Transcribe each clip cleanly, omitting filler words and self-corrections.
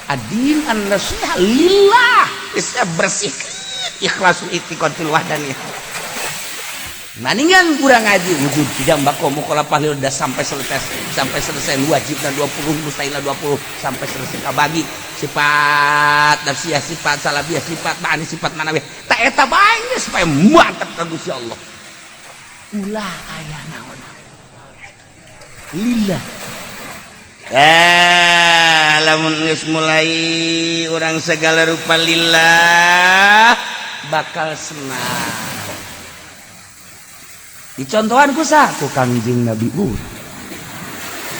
Adin an nasiha lillah geus bersih ikhlasul i'tiqad fil wahdaniyah. Maningan kurang ngaji wujud tidak mbako mukhalafah udah sampai selesai, sampai selesai wajibna 20, mustahilna 20, sampai selesai kabagi sifat nafsiyah, sifat salabiyah, sifat ma'ani, sifat manawiyah. Tak eta bae supaya mantap ka Gusti Allah. Ulah aya naon lillah. Lamun geus mulai urang segala rupa lillah bakal senang. Dicontohan ku sa ku Kangjeng Nabi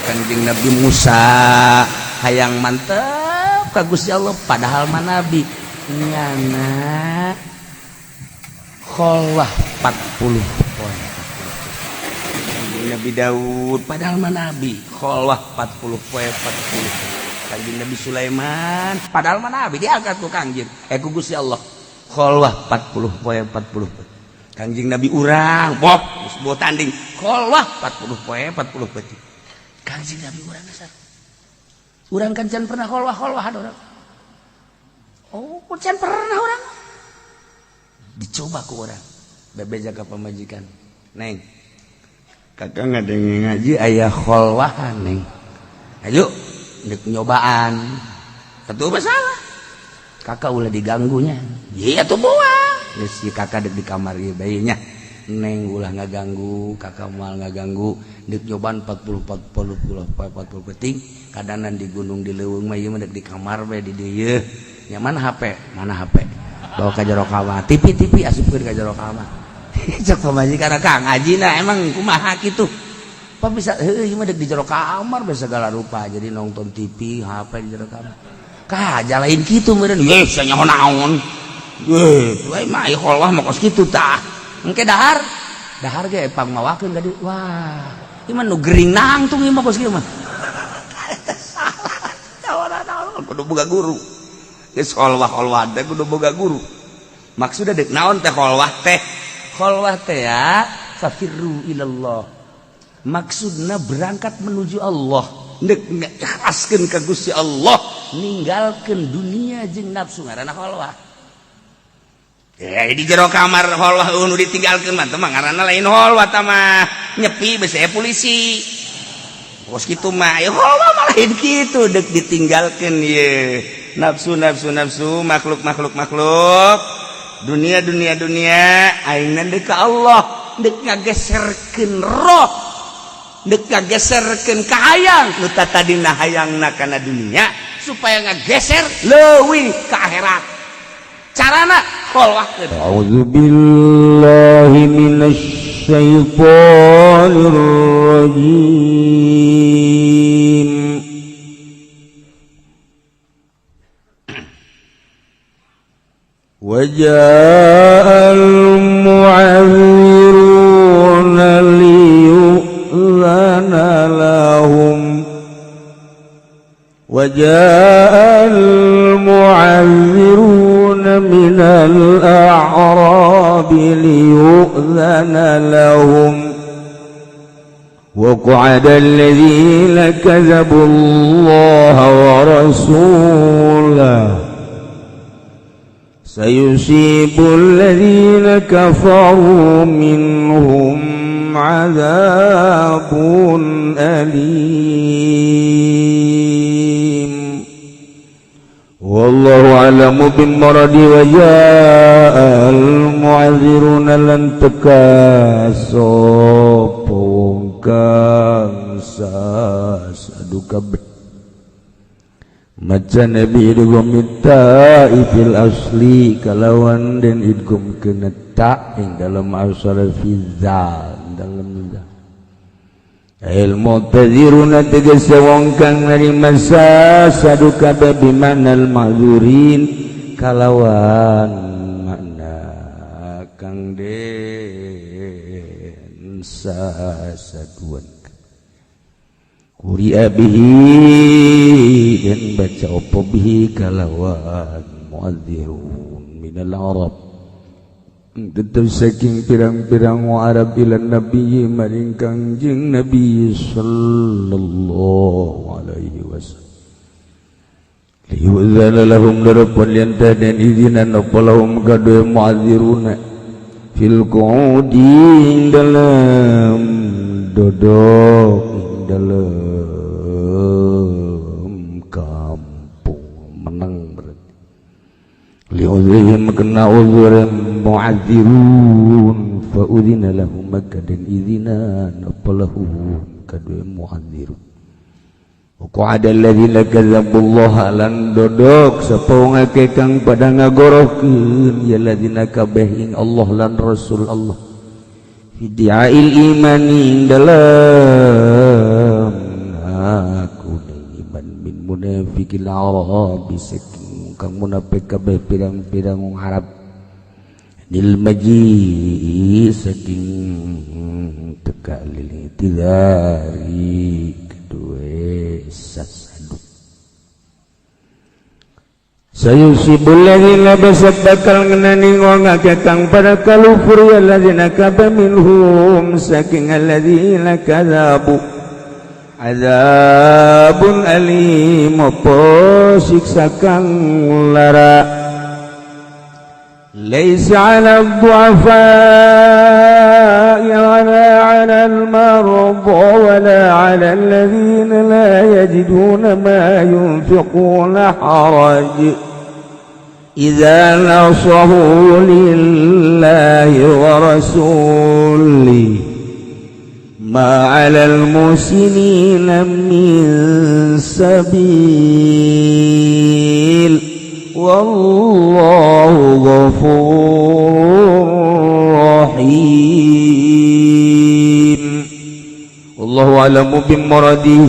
Kangjeng Nabi Musa hayang mantep ka Gusti Allah, padahal mah nabi, nyana kholwah 40 poe. Kangjeng Nabi Daud padahal mah nabi, kholwah 40 poe 40. Kangjeng Nabi Sulaiman padahal mah nabi, diangkat ku Kangjeng ku Gusti Allah, kholwah 40 poe 40 poe. Kangjeng Nabi urang boh geus boh tanding, kholwah 40 poe 40 poe. Kangjeng Nabi urang dasar urang kan can pernah kholwah kholwah urang. Oh, can pernah urang dicoba ku urang bebeja ka pamajikan, "Neng, kakak ngadenge ngaji aya kholwahan, Neng, ayo dek nyobaan." Satu masalah, kakak ulah diganggunya. Iya tuh, buah geus si kakak dek di kamar ieu bae nya, Neng, ulah ngaganggu kakak, moal ngaganggu, dek nyobaan 40 40 40 peting kadanan di gunung, di leuweung mah. Ieu mah dek di kamar bae di dieu nya. Mana HP? Mana HP? Bawa ka jero kamar. TV, TV asupkeun ka jero kamar. Cek pamajikan, "Kang, ngajina emang kumaha kitu? Apa bisa heueuh ieu mah dek di jero kamar bae segala rupa, jadi nonton TV, HP di jero kamar." Kah lain kitu meureun ye sia nyaho naon. Ye, we mah kholwah mah kos kitu tah. Engke dahar. Dahar ge pang mawakeun ka dieu. Wah, ieu mah nu gering nangtung ieu mah kos kieu mah. Salah. Naon kudu boga guru. Geus kholwah kholwah teh kudu boga guru. Maksudna dek naon teh kholwah teh? Kholwah teh ya fafirru ilallah. Maksudna berangkat menuju Allah. Dek ngikhlaskeun ka Gusti Allah, ninggalkeun dunia jeung nafsu ngaranna kholwah. Ya, di jero kamar kholwah nu ditinggalkeun mah teh mah ngaranna lain kholwah tah mah, nyepi besi polisi. Kos kitu mah ya kholwah mah lain kitu, dek ditinggalkeun ye nafsu nafsu nafsu, makhluk makhluk makhluk, dunia dunia dunia, aingna deuk ka Allah, dek ngageserkeun roh, dek ngageserkeun kahayang nu tadina hayangna kana dunia supaya ngageser leuwih ka akhirat. Carana kholwahkeun. أعوذ بالله من الشيطان الرجيم. وجاء المعذرون ليؤذن لهم، وجاء المعذرون من الأعراب ليؤذن لهم وقعد الذين كذبوا الله ورسوله، سيصيب الذين كفروا منهم عذاب أليم، والله أعلم بالمراد. وجاء المعذرون lan teka sapa wong kang sasadu kabeh maca nabi idgham ta'i fil asli kalawan den idgham kena ta ing dalam asal fi zal dalam zal. Il mu'tadziruna tegese wong kang narima sasadu kabeh bimanal ma'dzurin kalawan makna kang den sasaduan. Quri'a bihi dan baca opo bihi kalawan mu'adzirun minal arab tetep saking pirang-pirang wa Arab ila nabi maring Kangjeng Nabi sallallahu alaihi wasallam. Liyu'dzana lahum darapun lian dan izinan apa lahum kadue mu'adziruna fil qu'udi dalam dodok dalam kampung menang berarti li'udhrihim kena uzur mu'adzirun fa udzina lahum maka dan izinan apa lahum kadue mu'adzirun. Qa'ada alladzina kadzabullaha lan dodok sapa wong akeh kang pada ngagorohkeun ya ladzina kabeh ing Allah lan Rasul Allah fidiail imani dalam aku iman min munafiqil arab saking kang munafik kabeh pirang-pirang wong Arab nil maji saking teka lil tidari kedue sasadu. Sayusibul ladzina basat bakal ngenani wong akeh kang pada kalufur ya ladzina kabeh minhum saking alladzina kadzabu azabun alim apa siksa kang lara. Laisa 'ala ad-du'afa'i wala 'ala al-marda wala 'ala alladhina la yajiduna ma yunfiquna haraj idza nasahu lillahi wa rasulihi ma 'ala al-muhsinina min sabil wallahu ghafurur rahim. Wallahu a'lamu bimuradihi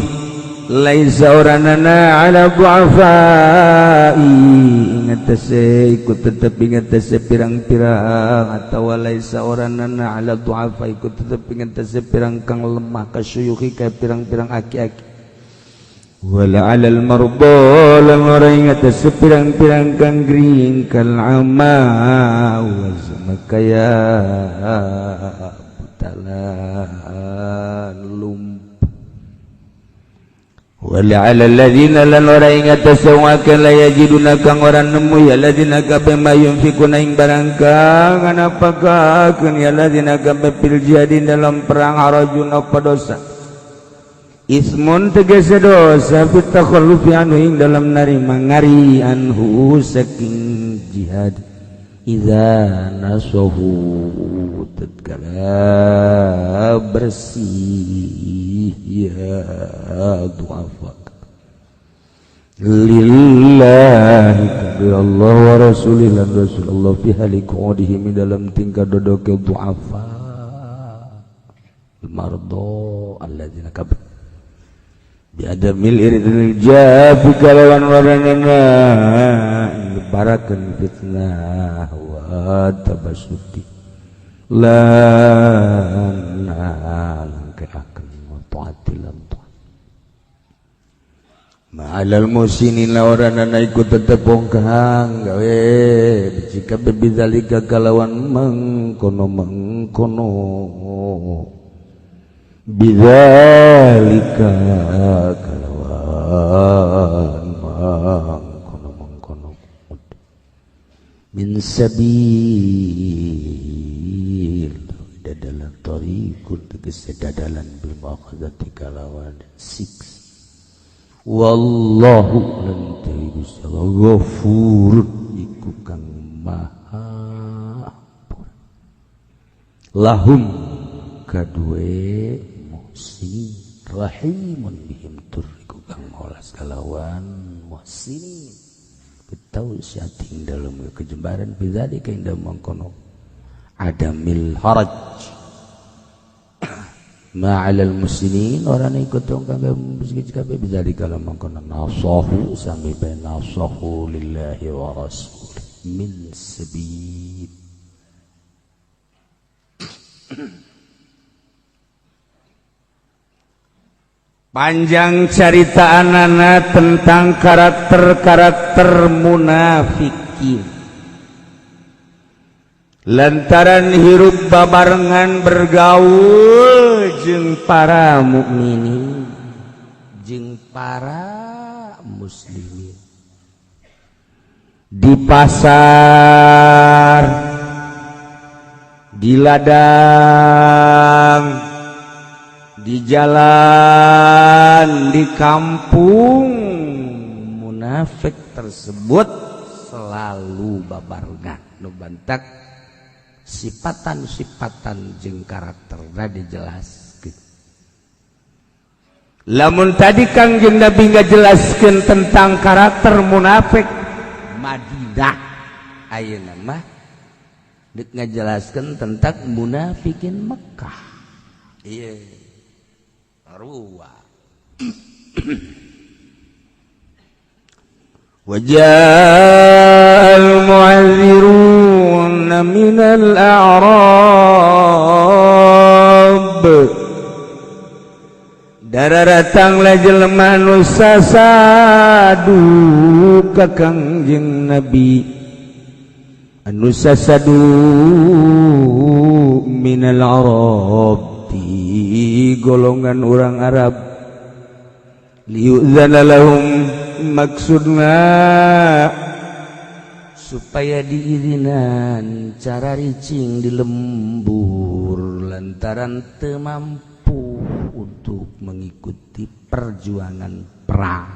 laisa oranana 'ala du'afai ingatase ikut tetep ingatase pirang-pirang atawa laisa oranana 'ala du'afa ikut tetep ingatase pirang kang lemah kasyuyuhi kaya pirang-pirang aki-aki wala 'alal marda lan ora ingatase pirang-pirang kang gering kal ama wa kaya butalan lump wala 'alal ladzina lan ora ingatase wong akeh la yajiduna kang ora nemu ya ladzina kabeh ma yunfikuna ing barang kang anapakakeun ya ladzina kabeh fil jihadin dalam perang harajun apa dosa ismun tegese dosa fit takhallufi anhu ing dalam narima ngari anhu saking jihad idza nasahu tatkala bersih ya du'afa lillahi bi Allah wa rasulih lan rasulullah fi haliqudihim dalam tingkah dodoke du'afa mardo alladzina kabeh biadamil irdil jafi kalawan waranana barakan fitnah wa tabasuti lan langkeaken taati lan taat ma'alal musinin lawaranana ikut tetep bongkang gawe jika bidzalika kalawan mengkono mengkono bidzalika kalawan mangkono mangkono min sabil dadalan tariqun tegese dadalan bil maqadati kalawan six wallahu lan Gusti Allah ghafur iku kang maha ampun lahum kadue muhsin rahimun bihim tur iku kang molas kalawan muhsinin bitau syating dalam kejembaran bidzalika ing dalem mangkono adamil haraj ma'alal muslimin orang ikut dong kang muslim kabeh bidzalika lamun mangkono nasahu sami bae nasahu lillahi wa rasul min sabil. Panjang carita anana tentang karakter-karakter munafikin. Lantaran hirup babarengan bergaul jeung para mukminin, jeung para muslimin. Di pasar, di ladang, di jalan, di kampung, munafik tersebut selalu babarengan. Nu bantak sifatan-sifatan jeung karakterna dijelaskeun. Lamun tadi Kangjeng Nabi ngajelaskeun tentang karakter munafik Madinah, ayeuna mah deuk ngajelaskeun tentang munafikin Mekah. Ieu sarua. وجاء المعذرون من الأعراب Dararatang lah jelema nu sasadu ka Kangjeng Nabi, anu sasadu minal Arab, ti golongan orang Arab, liyudzana lahum, maksudna supaya diizinan cara ricing di lembur lantaran teu mampu untuk mengikuti perjuangan perang.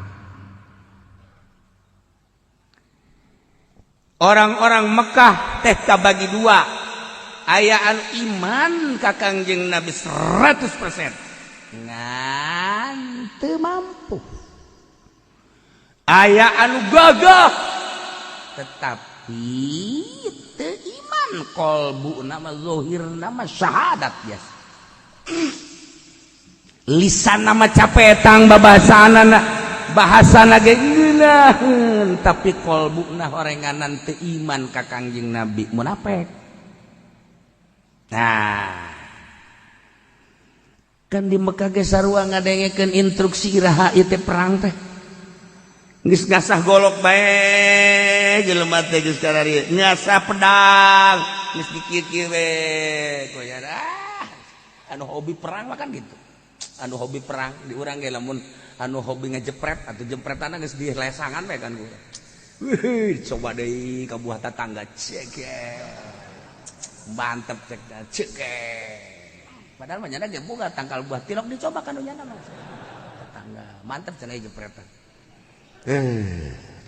Orang-orang Mekah teh kabagi dua, aya anu iman ka Kangjeng Nabi 100% ngan teu mampu, aya anu gagah tetapi teu iman kolbu nama zahir nama syahadat biasa. Lisan nama capetang babasanana bahasana ge ngeunaheun, tapi kolbuna horenganan teu iman ka Kangjeng Nabi, munafik. Nah, kan di Mekah ge sarua ngadengekeun instruksi iraha ieu teh perang teh. Geus ngasah golok bae jelema teh geus kararieu, ngasah pedang geus dikieu-kieu we. Ah, anu hobi perang mah kan gitu. Anu hobi perang di urang ge lamun anu hobi ngejepret atau jempretan geus dilesangan we kan ku. Wih, coba deui ka buah tatangga cek. Mantep cek cek. Padahal mah nyana ge boga tangkal buah tilok dicoba kan nyana mah. Tetangga mantep cenah jepretan.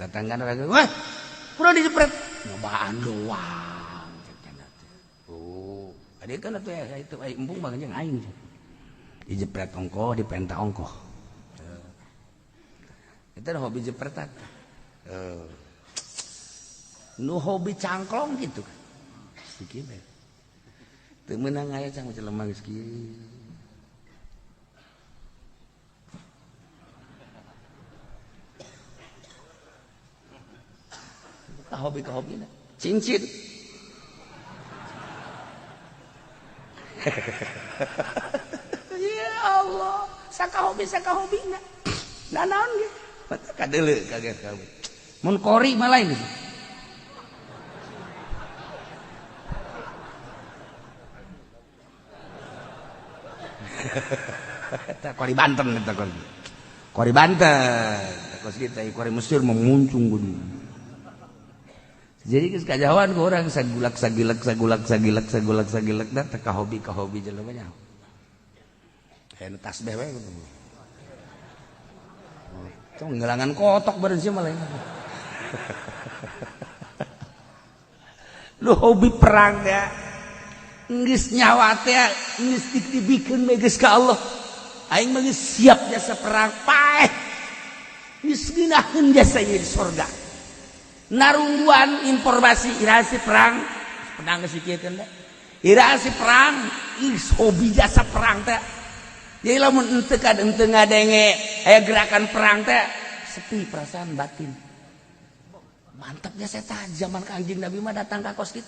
Tetangga lagi, wah, kurang dijepret. Nyobaan doang cek cenah teh. Oh, ade kan atuh ya itu embung mah jeung aing. Dijepret ongkoh, dipenta ongkoh. Itu hobi jepretan. Nu hobi cangklong gitu kan. Kieu bae. Teu meunang aya cang jelema geus kieu. Ka hobi ka hobina. Cincin. Ya Allah, saka hobi saka hobina. Nah naon ge? Mata kadeuleu kaget kamu. Mun kori mah lain. Eta kori Banten eta kori. Kori Banten. Kos kita kori Mesir memuncung geuning. Jadi geus kajawan ku urang sagulak sagilek sagulak sagilek sagulak sagilek da teh ka hobi jelema nya. Kayak nu tasbih we gitu. Cong ngelangan kotok bareng sih malah. Lu hobi perang ya. Geus nyawa teh geus dibikeun we geus ka Allah. Aing mah geus siap jasa perang paeh. Geus ngeunaheun jasa ieu di sorga. Narungguan informasi irasi perang pedang geus dikiekeun teh. Irasi perang geus hobi jasa perang teh. Jadi lamun henteu kad henteu ngadenge aya gerakan perang teh sepi perasaan batin. Mantapnya saya zaman Kangjeng Nabi mah datang ka kos kitu.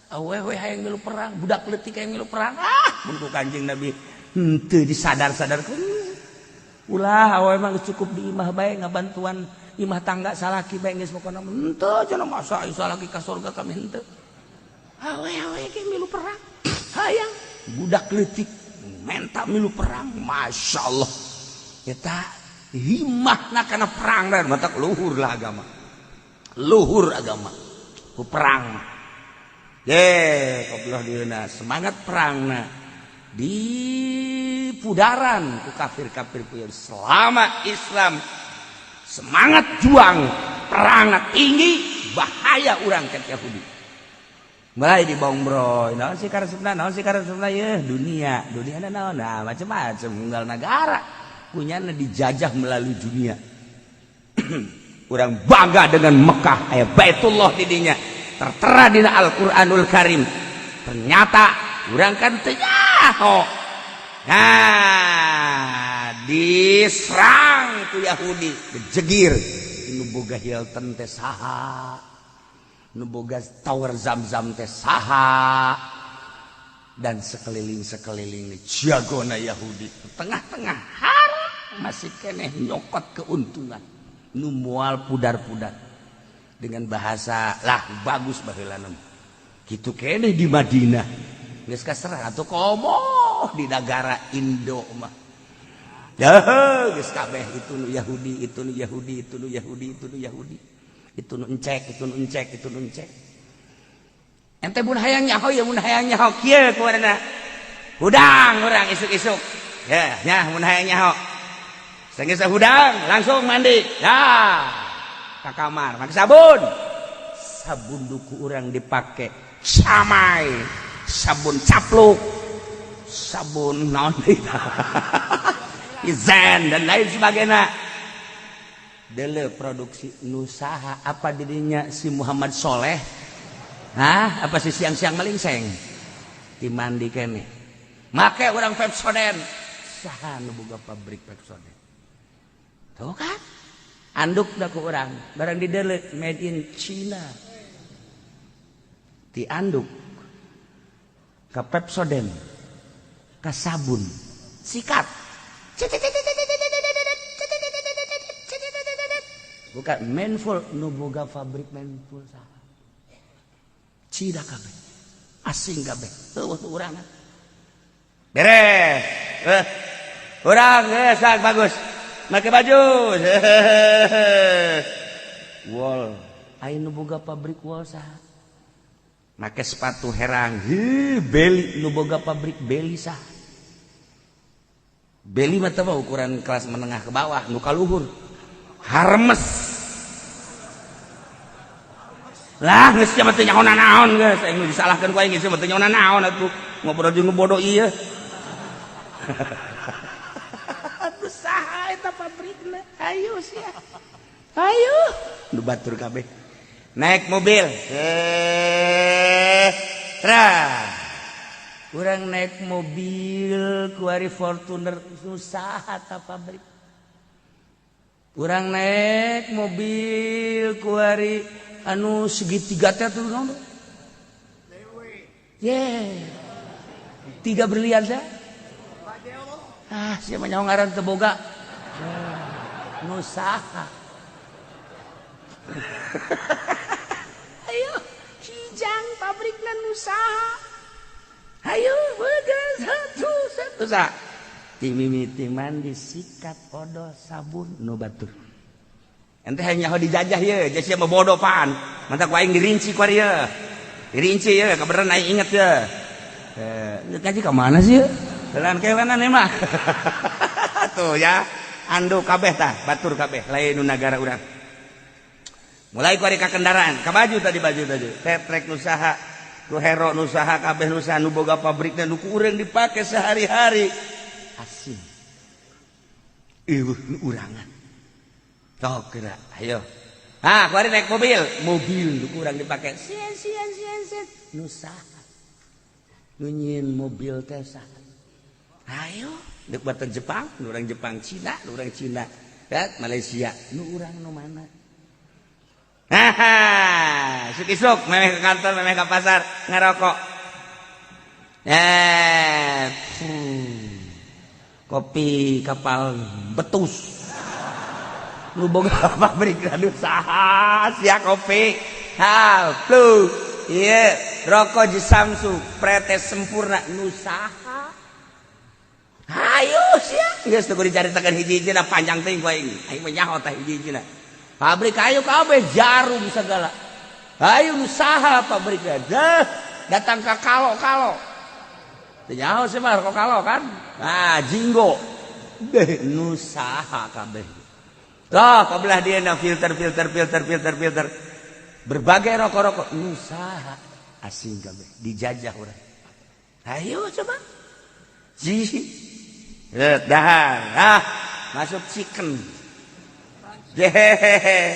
Awewe hayang milu perang, budak leutik hayang milu perang. Ah, mun ku Kangjeng Nabi henteu disadar-sadarkeun. Ulah awewe mah cukup di imah bae ngabantuan imah tangga salaki bae geus pokona henteu cenah masa salaki ka surga kami henteu. Awewe ge milu perang. Hayang budak leutik menta milu perang, masya Allah. Eta himahna kana perang dan matak luhur lah agama. Luhur agama ku perang. Ye, goblok dieuna semangat perangna di pudaran ku kafir-kafir ku selama Islam semangat juang perang tinggi bahaya urang ke Yahudi. Mulai dibong bro, naon sih karesepna, naon sih karesepna ye dunia, dunia naon, nah macam-macam unggal negara punya dijajah melalui dunia. Urang bangga dengan Mekah, aya Baitullah di dinya, tertera dina Al-Qur'anul Karim. Ternyata urang kan teu nyaho. Nah, diserang ku Yahudi, dejegir. Nu boga Hilton teh saha? Nu boga Tower Zam-Zam teh saha? Dan sekeliling-sekeliling jagona Yahudi. Tengah-tengah haram masih keneh nyokot keuntungan. Nu moal pudar-pudar. Dengan bahasa lah bagus baheula. Kitu keneh di Madinah. Geus kaserah atuh komo di negara Indo mah. Dah geus kabeh itu nu Yahudi, itu nu Yahudi, itu nu Yahudi, itu nu Yahudi. Itu nu encek, itu nu encek, itu nu encek. Ente mun hayang nyaho ya, mun hayang nyaho kieu kumarana. Hudang urang isuk-isuk. Ya, nya mun hayang nyaho. Sanggeus hudang langsung mandi. Ya. Ka kamar, make sabun. Sabun duku urang dipake camai, sabun capluk, sabun naon deui, Zen dan lain sebagainya. Dele produksi nusaha apa dirinya si Muhammad Soleh? Hah? Apa si siang-siang melingseng? Dimandi kene. Make urang Pepsodent. Saha nu boga pabrik Pepsodent? Tuh kan? Anduk dah ku urang, barang di dele made in China. Di anduk ke Pepsodent, ke sabun, sikat. Bukan Menful, nu boga pabrik Menful saha? Cina kabeh. Asing kabeh. Eueuh urang. Beres. Urang geus bagus. Make baju. Wol. Aya nu boga pabrik wol saha? Make sepatu herang. Heuh, Beli nu boga pabrik Beli saha? Beli mah teh ukuran kelas menengah ke bawah, nu kaluhur. Hermes. Lah geus sia mah teu nyaho naon geus, aing nu disalahkeun ku aing geus mah teu nyaho naon atuh. Ngobrol jeung nu bodoh ieu. Aduh saha eta pabrikna? Ayo sia. Ayo. Nu batur kabeh. Naik mobil. Tra. Urang naik mobil kuari Fortuner nu saha ta pabrik? Urang naik mobil kuari anu segitiga teh tuh naon? Yeah. Tiga berlian teh. Ah, siapa nyaho ngaran teu boga. Nu saha? Ayo, Kijang pabrikna nu saha? Ayo, boga satu satu sa. Timimiti mandi sikat odol sabun nu batur. Ente hanya dijajah ye, jadi sia mah bodoh pan. Mantap ku aing dirinci ku ari ye. Dirinci ye, kabeneran aing inget ye. Ngaji ka mana sih? Helaan kelanan mah. Tuh ya, anduk kabeh tah, batur kabeh, lain nu nagara urang. Mulai ku ari ka kendaraan, ka baju tadi baju tadi. Tetrek nu saha, nu hero nu saha, kabeh nu saha, nu boga pabrikna nu ku urang dipake sehari-hari. Asing. Eueuh nu urangan. Tok geura, ayo. Ah, ku ari naik mobil, mobil nu ku urang dipake. Sieun sieun sieun sieun. Nu saha? Nu nyieun mobil teh saha? Ayo, deuk buatan Jepang, nu urang Jepang Cina, nu urang Cina, ya, Malaysia, nu urang nu mana? Haha, isuk-isuk memeh ke kantor, memeh ke pasar, ngerokok. Kopi kapal betus. Nu boga pabrik anu saha sia kopi? Ha, flu. Ieu rokok Samsu, pretes sempurna nu saha? Ayo sia, geus teu dicaritakeun hiji-hijina panjang teuing ku aing. Aing mah nyaho tah hiji-hijina. Pabrik ayo kabeh jarum segala. Ayo nu saha pabrikna? Deh, datang ka kalo-kalo. Teu nyaho sih mah kok kalo kan? Nah, jinggo. Deh, nu saha kabeh. Lah, kabelah dia na filter filter filter filter filter. Berbagai rokok-rokok nu saha asing kabeh dijajah urang. Ayo coba. Ji. Dahar, ah, masuk chicken. Jehehe.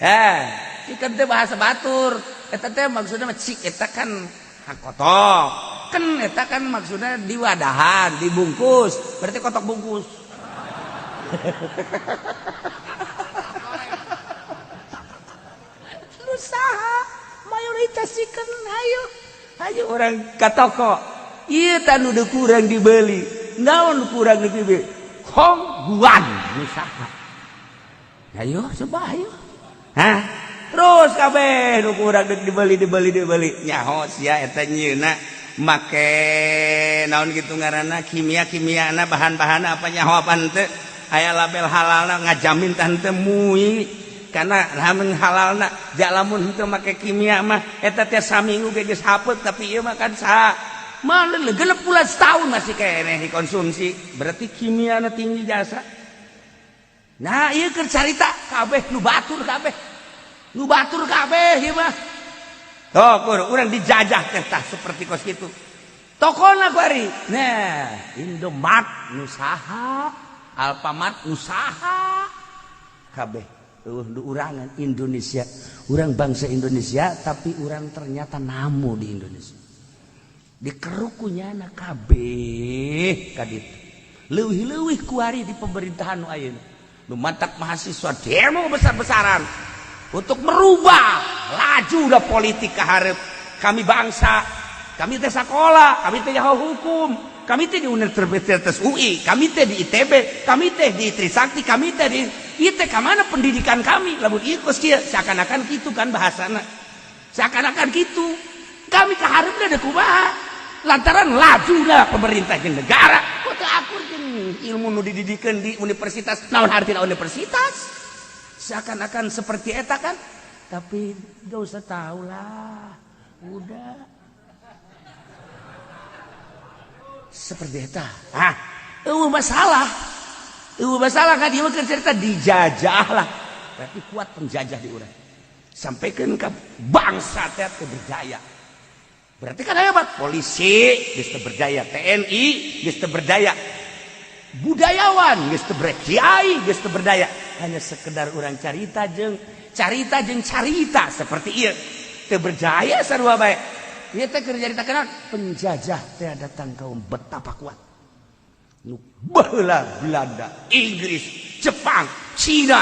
Ah, chicken teh bahasa batur. Eta teh maksudnya mah cik eta kan kotok. Ken eta kan maksudnya diwadahan, dibungkus. Berarti kotok bungkus. Lu saha? Mayoritas chicken ayo. Ayo orang ka toko. Ieu tah nu kurang dibeli. Naon kurang dibeli? Hong guan nu saha? Ayo coba ayo. Hah? Terus kabeh nu kurang dibeli dibeli dibeli. Nyaho sia eta nyieuna make naon kitu ngaranna kimia-kimiana bahan-bahan apa nyaho apa henteu. Aya label halalna ngajamin tah henteu mui. Karena lamun halalna ja lamun henteu make kimia mah eta teh saminggu ge geus hapeut tapi ieu mah kan saha. Mah genep bulan setahun masih keneh dikonsumsi. Berarti kimiana tinggi jasa. Nah, ieu keur carita kabeh nu batur kabeh. Nu batur kabeh ieu mah. Tuh, kur urang dijajah teh tah seperti kos kitu. Tokona ku ari. Nah, Indomart nu saha, Alfamart nu saha. Kabeh eueuh nu urangan Indonesia. Urang bangsa Indonesia tapi urang ternyata namu di Indonesia. Dikeruk ku nyana kabeh ka ditu. Leuwih-leuwih kuari di pemerintahan nu ayeuna. Nu mantak mahasiswa demo besar-besaran untuk merubah laju dah politik ke hareup. Kami bangsa, kami teh sakola, kami teh nyaho hukum, kami teh di Universitas UI, kami teh di ITB, kami teh di Trisakti, kami teh di IT. Kamana pendidikan kami? Lamun ieu kos kieu seakan-akan kitu kan bahasana. Seakan-akan kitu. Kami ka hareupna deuk kumaha? Lantaran lajuna pemerintah jeung negara kok teu akur jeung ilmu nu dididikeun di universitas. Naon artina universitas? Seakan-akan seperti eta kan? Tapi gak usah tahu lah. Udah. Seperti eta. Ah, eueuh masalah. Eueuh masalah kan ieu mah cerita dijajah lah. Berarti kuat penjajah di urang. Sampaikan ke bangsa teh teu berdaya. Berarti kan hebat. Polisi geus teu berdaya, TNI geus teu berdaya. Budayawan geus teu berdaya, kiai geus teu berdaya. Hanya sekedar urang carita jeung carita seperti ieu. Teu berdaya sarua bae. Ieu teh keur carita penjajah teh datang kaum betapa kuat. Nu baheula Belanda, Inggris, Jepang, Cina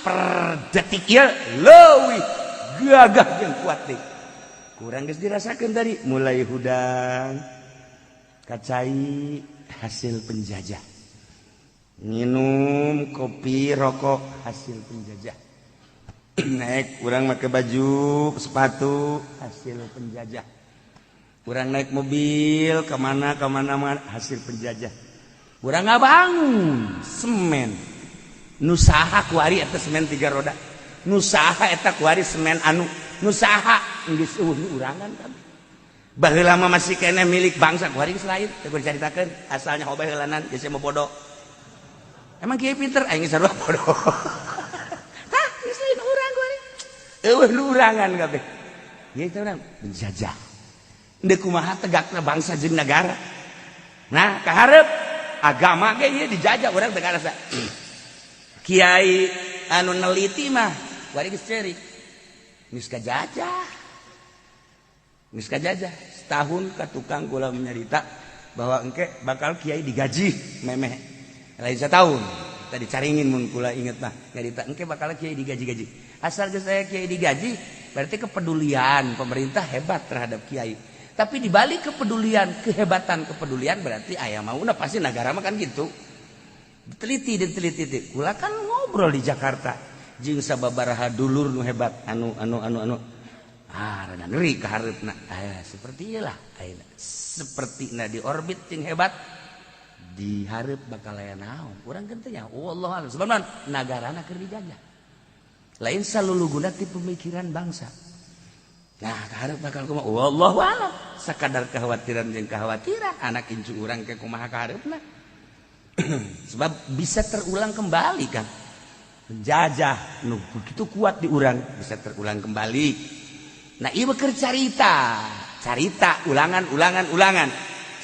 per detik ieu leuwih gagah jeung kuat deui. Kurang geus dirasakeun tadi mulai hudang kacai hasil penjajah, minum kopi rokok hasil penjajah, naik kurang make baju sepatu hasil penjajah, kurang naik mobil kemana kemana mana hasil penjajah, kurang ngabangun semen nusaha kuari eta semen 3 roda, nusaha eta kuari semen anu nusaha geus eueuh nu urangan kabeh. Baheula mah masih keneh milik bangsa kuari geus lain teu dicaritakeun asalnya hoba heulanan geus mah bodoh. Emang kiai pinter aing geus sarua bodoh. Tah geus lain urang kuari. Eueuh nu urangan kabeh. Ieu teh urang penjajah. Deuk kumaha tegakna bangsa jeung negara. Nah, kahareup agama ge ieu dijajah urang teu karasa. Kiai anu neliti mah kuari geus ceurik. Geus kajajah. Geus kajajah. Setahun ka tukang kula menyarita bahwa engke bakal kiai digaji memeh. Lain setahun. Tadi caringin mun kula inget mah nyarita engke bakal kiai digaji-gaji. Asal geus aya kiai digaji berarti kepedulian pemerintah hebat terhadap kiai. Tapi dibalik kepedulian, kehebatan kepedulian berarti aya mauna pasti negara mah kan gitu. Diteliti, diteliti. Kula kan ngobrol di Jakarta jeung sababaraha dulur nu hebat anu anu anu anu ah rada ngeri ka hareupna. Ah seperti ieu lah ayeuna. Sepertina di orbit jeung hebat di hareup bakal aya naon. Urang kan teh nya wallahu a'lam. Sebab nagarana keur dijajah. Lain saluluguna ti pemikiran bangsa. Nah, kaharep bakal kumaha, wallahu alam. Sakadar kekhawatiran jeung kekhawatiran anak incu urang ke kumaha kaharepna, sebab bisa terulang kembali kan. Penjajah nu begitu kuat di urang bisa terulang kembali. Nah, ieu keur carita carita ulangan, ulangan, ulangan,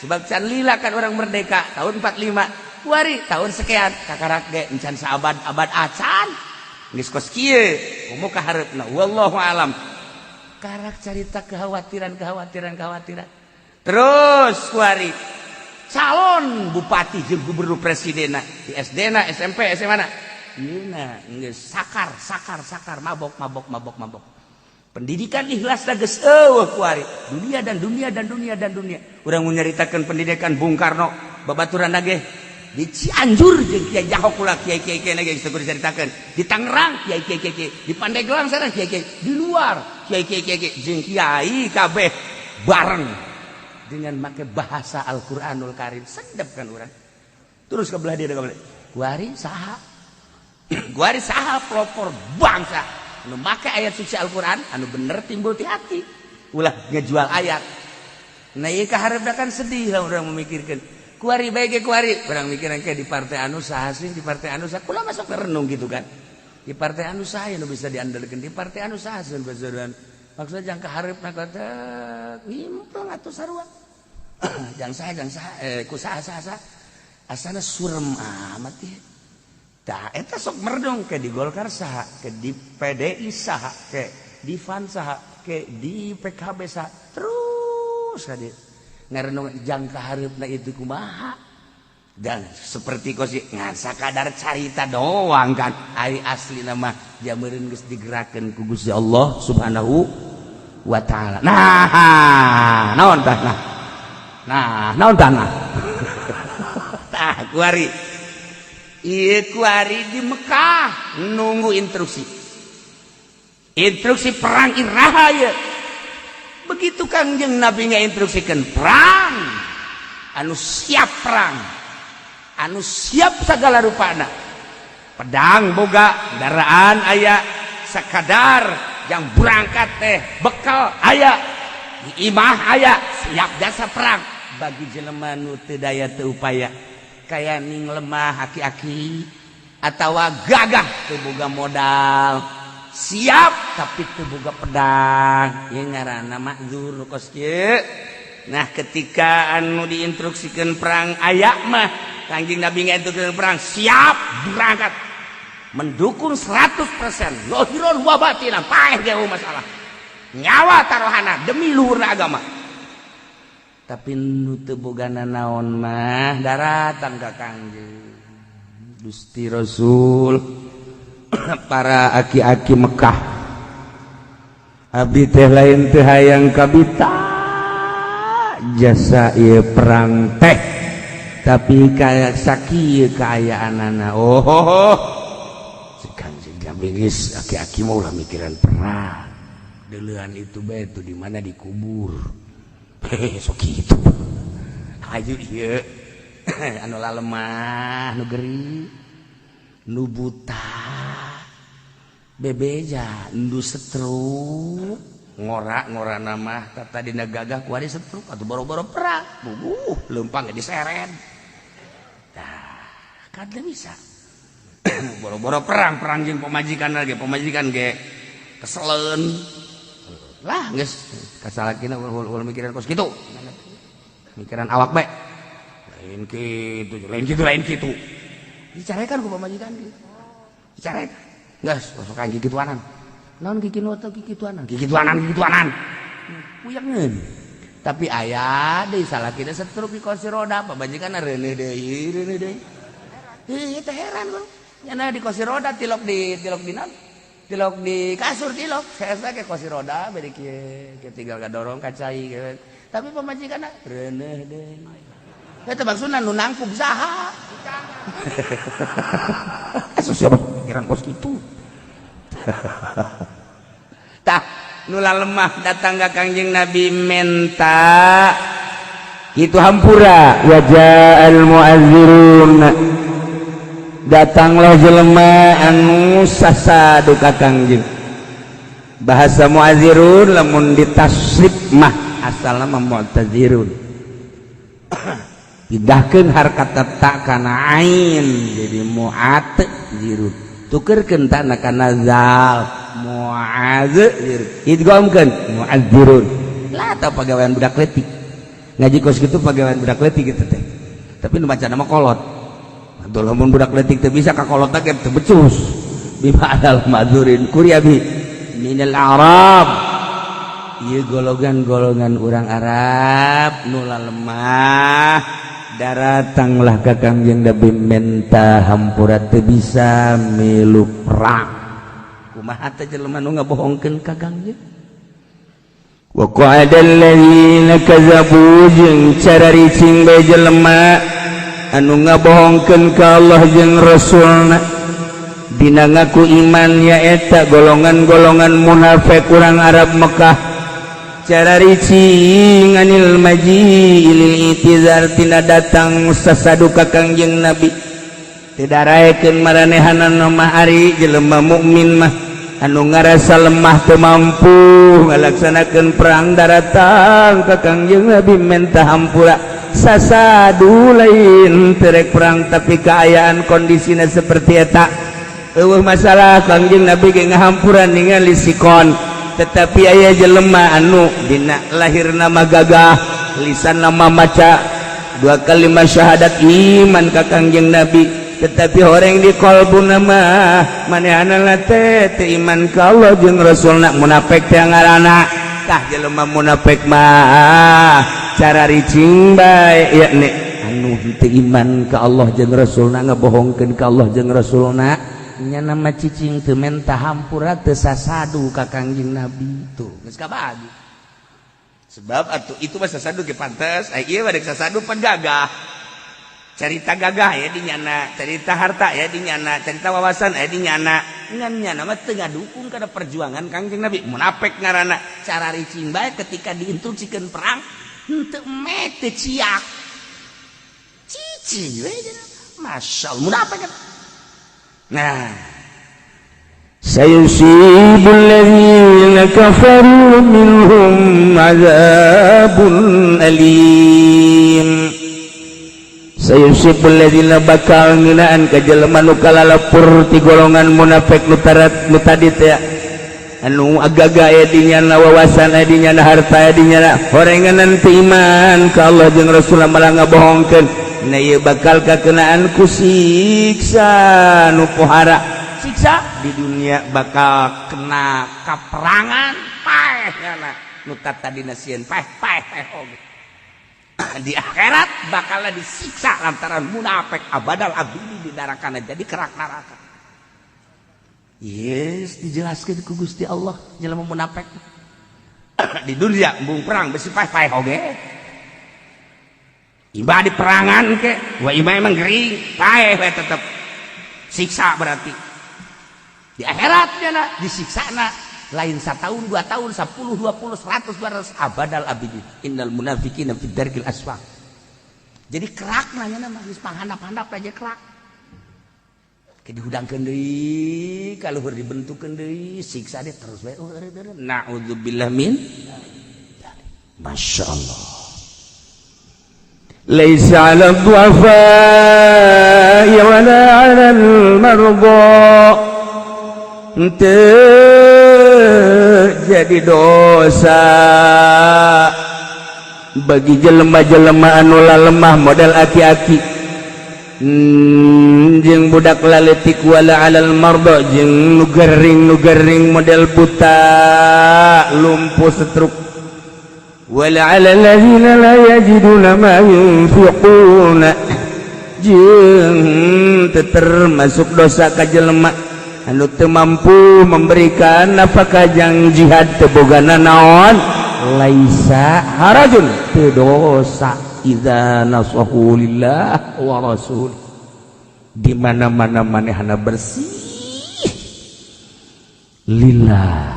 sebab can lila kan orang merdeka tahun 45, kuari tahun sekian, kakarak ge encan saabad abad acan geus kos kieu. Komo kahareupna, wallahu alam. Karak carita kekhawatiran, kekhawatiran, kekhawatiran terus. Kuari calon bupati jeung gubernur, presiden di SD na, SMP, SMA na, ieu geus sakar, sakar, sakar, mabok, mabok, mabok, mabok. Pendidikan ikhlas geus euweuh kuari. Dunia dan dunia dan dunia dan dunia. Urang mau nyaritakeun pendidikan Bung Karno, babaturan ge di Cianjur jeung Kiai Jaho kula, kiai kiai kiai ge geus dicaritakeun, di Tangerang kiai kiai kiai, di Pandeglang sana kiai kiai, di luar kiai kiai kiai jeung kiai kabeh bareng dengan make bahasa Al-Qur'anul Karim. Sedap kan urang. Terus ke belah dia, ke belah kuari saha, kuari saha pelopor bangsa anu make ayat suci Al-Qur'an anu bener timbul ti hati, ulah ngejual ayat. Nah, ieu kaharepna kan sedih lah urang memikirkan kuari bae. Kuari urang mikiran kayak di partai anu saha sih, di partai anu saha. Kula masuk renung gitu kan, di partai anu saha nu bisa diandalkeun, di partai anu saha sih bisa. Maksudnya jang kaharepna kata ngimpleng atuh sarua jang saha, jang saha, eh, ku saha, saha, saha, asana surem amat ya. Tah, eta sok merdong ke di Golkar saha, ke di PDI saha, ke di FAN saha, ke di PKB saha, terus kadi ngarenung jangka hareupna itu kumaha. Dan seperti kosi ngan sakadar carita doang kan, ari asli nama jameureun geus digerakkeun ku Gusti Allah Subhanahu wa taala. Nah, naon tah? Nah, nah, naon tah? Nah, tah kuari. Ieu kuari di Mekah nunggu instruksi. Instruksi perang iraha ya. Begitu Kangjeng Nabi instruksikan perang, anu siap perang, anu siap segala rupana. Pedang boga, kendaraan aya, sekadar yang berangkat teh bekal aya, di imah aya, siap jasa perang. Bagi jelema nu teu daya, teu upaya, kaya ning lemah, aki-aki atau gagah teu boga modal, siap tapi teu boga pedang, ieu ngaranna makzur nu kos kieu. Nah, ketika anu diinstruksikan perang aya mah, Kangjeng Nabi ngainstruksikan perang, siap berangkat mendukung 100% zahiron wa batinan, paeh ge masalah nyawa taruhana demi luhurna agama. Tapi nu teu boga naon mah daratang ka Kangjeng Gusti Rasul, para aki-aki Mekah, abdi teh lain teu hayang kabita jasa ieu perang teh, tapi kayak sakieu kaayaanana. Oh, Kangjeng Nabi geus, aki-aki mau lah mikiran perang, deulean itu bae tuh di mana dikubur. Hehe, sok kitu. Hayu ieu anu lemah, nu gering, nu buta, bebeja nu stroke, ngora ngora nama tata dina gagah kuari stroke atau boro-boro perang, bubuh lempang diseret. Tah kan bisa boro-boro perang, perang jeung pamajikan lagi, pamajikan ge keselen lah. Geus kasalakina ulah mikiran kos kitu, mikiran awak bae. Lain kitu, lain kitu, lain kitu. Dicarekan ku pamajikan ge, dicarekan. Geus sok anjing kituanan, naon kikituanan, kikituanan, kikituanan, kikituanan, puyangeun. Tapi aya deui salakina stroke di kursi roda, pamajikan reuneuh deui, reuneuh deui. Heuh, teh heran bang. Nyana di kursi roda, tilok di, tilok di naon, tilok di kasur, tilok saya ke kursi roda beri kieu kieu, tinggal gadorong ka cai kieu. Tapi pamajikan reuneuh deui. Eta maksudna nu nangkub saha? Asa siapa pikiran kos kitu. Tah, nu lemah datang ka Kangjeng Nabi menta kitu hampura. Waja'al mu'azzirun. Datanglah jelema anu sasadu ka Kangjeng. Bahasa mu'adzirun, lamun ditasrif mah asalna mah mu'tazirun, pindahkeun harkat ta kana ain jadi mu'adzirun, tukerkeun ta kana zal, mu'adzir, idghamkeun mu'adzirun lah. Tah, pagawean budak leutik ngaji kos kitu, pagawean budak leutik gitu teh, tapi nu maca nama kolot. Atuh lamun budak leutik teu bisa ka kolot ge teu becus. Bima adal madzurin kuryabi minal arab, ieu golongan-golongan urang Arab nu lemah, daratanglah ka Kangjeng Nabi menta hampura, teu bisa milu perang. Kumaha teh jelema nu ngabohongkeun ka Kangjeng? Wa qa'ada alladzina kadzabu, jeung cararicing bae jelema anu ngabohongkeun ka Allah jeung Rasulna dina ngaku iman, nyaeta golongan-golongan munafik urang Arab Mekah, cararicing anil maji'i lil i'tizar, tina datang sasadu ka Kangjeng Nabi. Teu daraekeun maranehanana mah. Ari jelema mukmin mah anu ngarasa lemah, teu mampu ngalaksanakeun perang, daratang ka Kangjeng Nabi menta hampura, sasadu, lain teu rek perang tapi keayaan kondisinya seperti eta. Euweuh masalah, Kangjeng Nabi ge ngahampura ningali sikon. Tetapi aya jelema anu dina lahir nama gagah, lisan nama maca dua kalimat syahadat, iman ka Kangjeng Nabi, tetapi orang di kolbu nama manehana teh teu iman ka Allah jeung Rasulna, munafik teh ngaranna. Tah, jelema munafik mah cara ricing bae, yakni anu teu iman ka Allah jeung Rasulna, ngabohongkeun ka Allah jeung Rasulna, nya nama cicing, teu menta hampura, teu sasadu ka Kangjeng Nabi. Tuh geus kabagi sebab atuh itu mah sasadu ge pantes. Ai ieu mah dek sasadu pan gagah, cerita gagah ya di nyana, cerita harta ya di nyana, cerita wawasan ya di nyana, ngan nyana mah teu ngadukung kana perjuangan Kangjeng Nabi, munafik ngaranna. Cara ricing bae ketika diinstruksikeun perang, henteu mete ciak cicing we. Masya Allah, munafik. Nah, سيصيب الذين كفروا منهم عذاب أليم. Sayusibul ladzina, bakal ngeunaan ka jelema nu kalalapur ti golongan munafik nu tarat nu tadi teh, anu agaga aya di nyana, wawasan aya di nyana, harta aya di nyana, horengan teu iman ka Allah jeung Rasul, malah ngabohongkeun. Nah, ieu bakal kakenaan ku siksa nu pohara. Siksa di dunia bakal kena kaperangan, paeh nyana, nu tadina sieun paeh, paeh, paeh oge. Di akhirat bakal disiksa lantaran munafik, abadal abidi di nerakana, jadi kerak neraka. Yes, dijelaskan ku Gusti Allah, jelema munafik di dunia embung perang besi paeh, paeh oge. Imah di perangan ke wah, imah emang gering, paeh we tetep siksa. Berarti di akhiratnya na disiksa na lain setahun, 2 tahun, 10, 20, 100, 200, abadal abidin. Innal munafiqina fid darkil asfal. Jadi kerak nanya nama geus panghandap-handap aja kerak ke dihudangkeun deui, kaluhur dibentukkeun deui, siksa deh terus bae. Naudzubillah min. Masya Allah. ليس على الضعفاء ولا على المرضى. Henteu jadi dosa bagi jelema-jelema anu lemah model aki-aki jeung budak laletik, wala alal marda, jeung nu gering, nu gering model buta, lumpuh, stroke, wala ala alladzina la yajiduna ma yunfiquna, jeung teu termasuk dosa ka jelema anu teu mampu memberikan nafkah jang jihad, teu boga naon. Laisa harajun, teu dosa, idza nasahu lillah wa rasul. Di mana-mana manehna bersih lillah,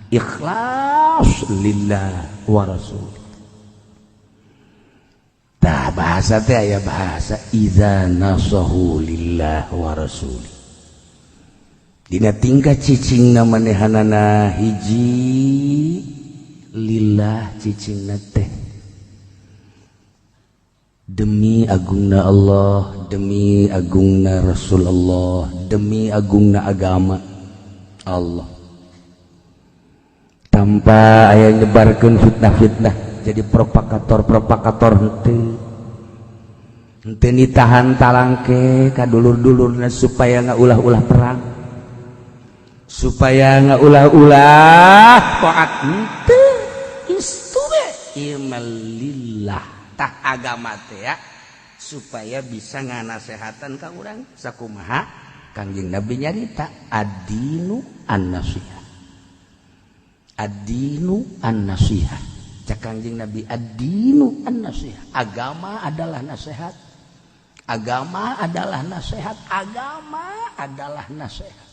ikhlas lillah wa rasul. Tah, baru Bahasa teh aya bahasa idza nasahu lillah wa rasul. Dina tingkah cicingna manehanana hiji lillah cicingna teh demi agungna Allah, demi agungna Rasulullah, demi agungna agama Allah. Tanpa aya nyebarkeun fitnah-fitnah jadi propagator-propagator henteu. Henteu nitahan talangke ka dulur-dulurna supaya ngaulah-ulah perang, supaya ngaulah-ulah taat henteu. Istu we ieu mah lillah tah agama teh ya, supaya bisa nganasehatan ka urang sakumaha Kangjeng Nabi nyarita ad-dinu an-nasihah. Ad-dinu an-nasihah. Cak Kangjeng Nabi ad-dinu an-nasihah. Agama adalah nasihat. Agama adalah nasihat. Agama adalah nasihat.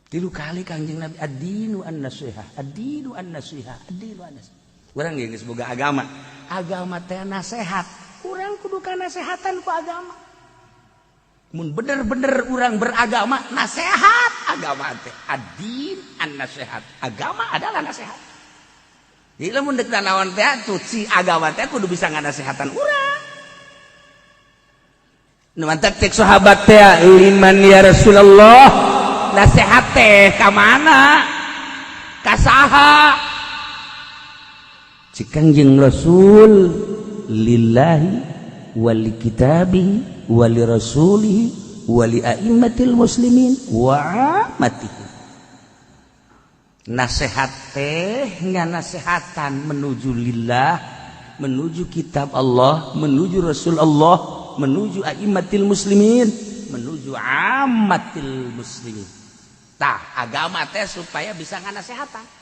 Tilu kali Kangjeng Nabi ad-dinu an-nasihah, ad-dinu an-nasihah, ad-dinu an-nasihah. Urang ge geus boga agama. Agama teh nasihat. Urang kudu kanasehatan ku agama. Mun bener-bener urang beragama, nasihat agama teh ad-din an-nasihat. Agama adalah nasihat. Jadi lamun deuk naon teh atuh si agama teh kudu bisa nganasehatan urang. Nu mantak cek sahabat teh liman ya Rasulullah, nasihat teh ka mana? Ka saha? Cik Kangjeng Rasul lillahi wali kitabihi wali rasulihi wali a'immatil muslimin wa amatihi. Nasihat teh nganasehatan menuju lillah, menuju kitab Allah, menuju Rasul Allah, menuju a'immatil muslimin, menuju ammatil muslimin. Tah agama teh supaya bisa nganasehatan.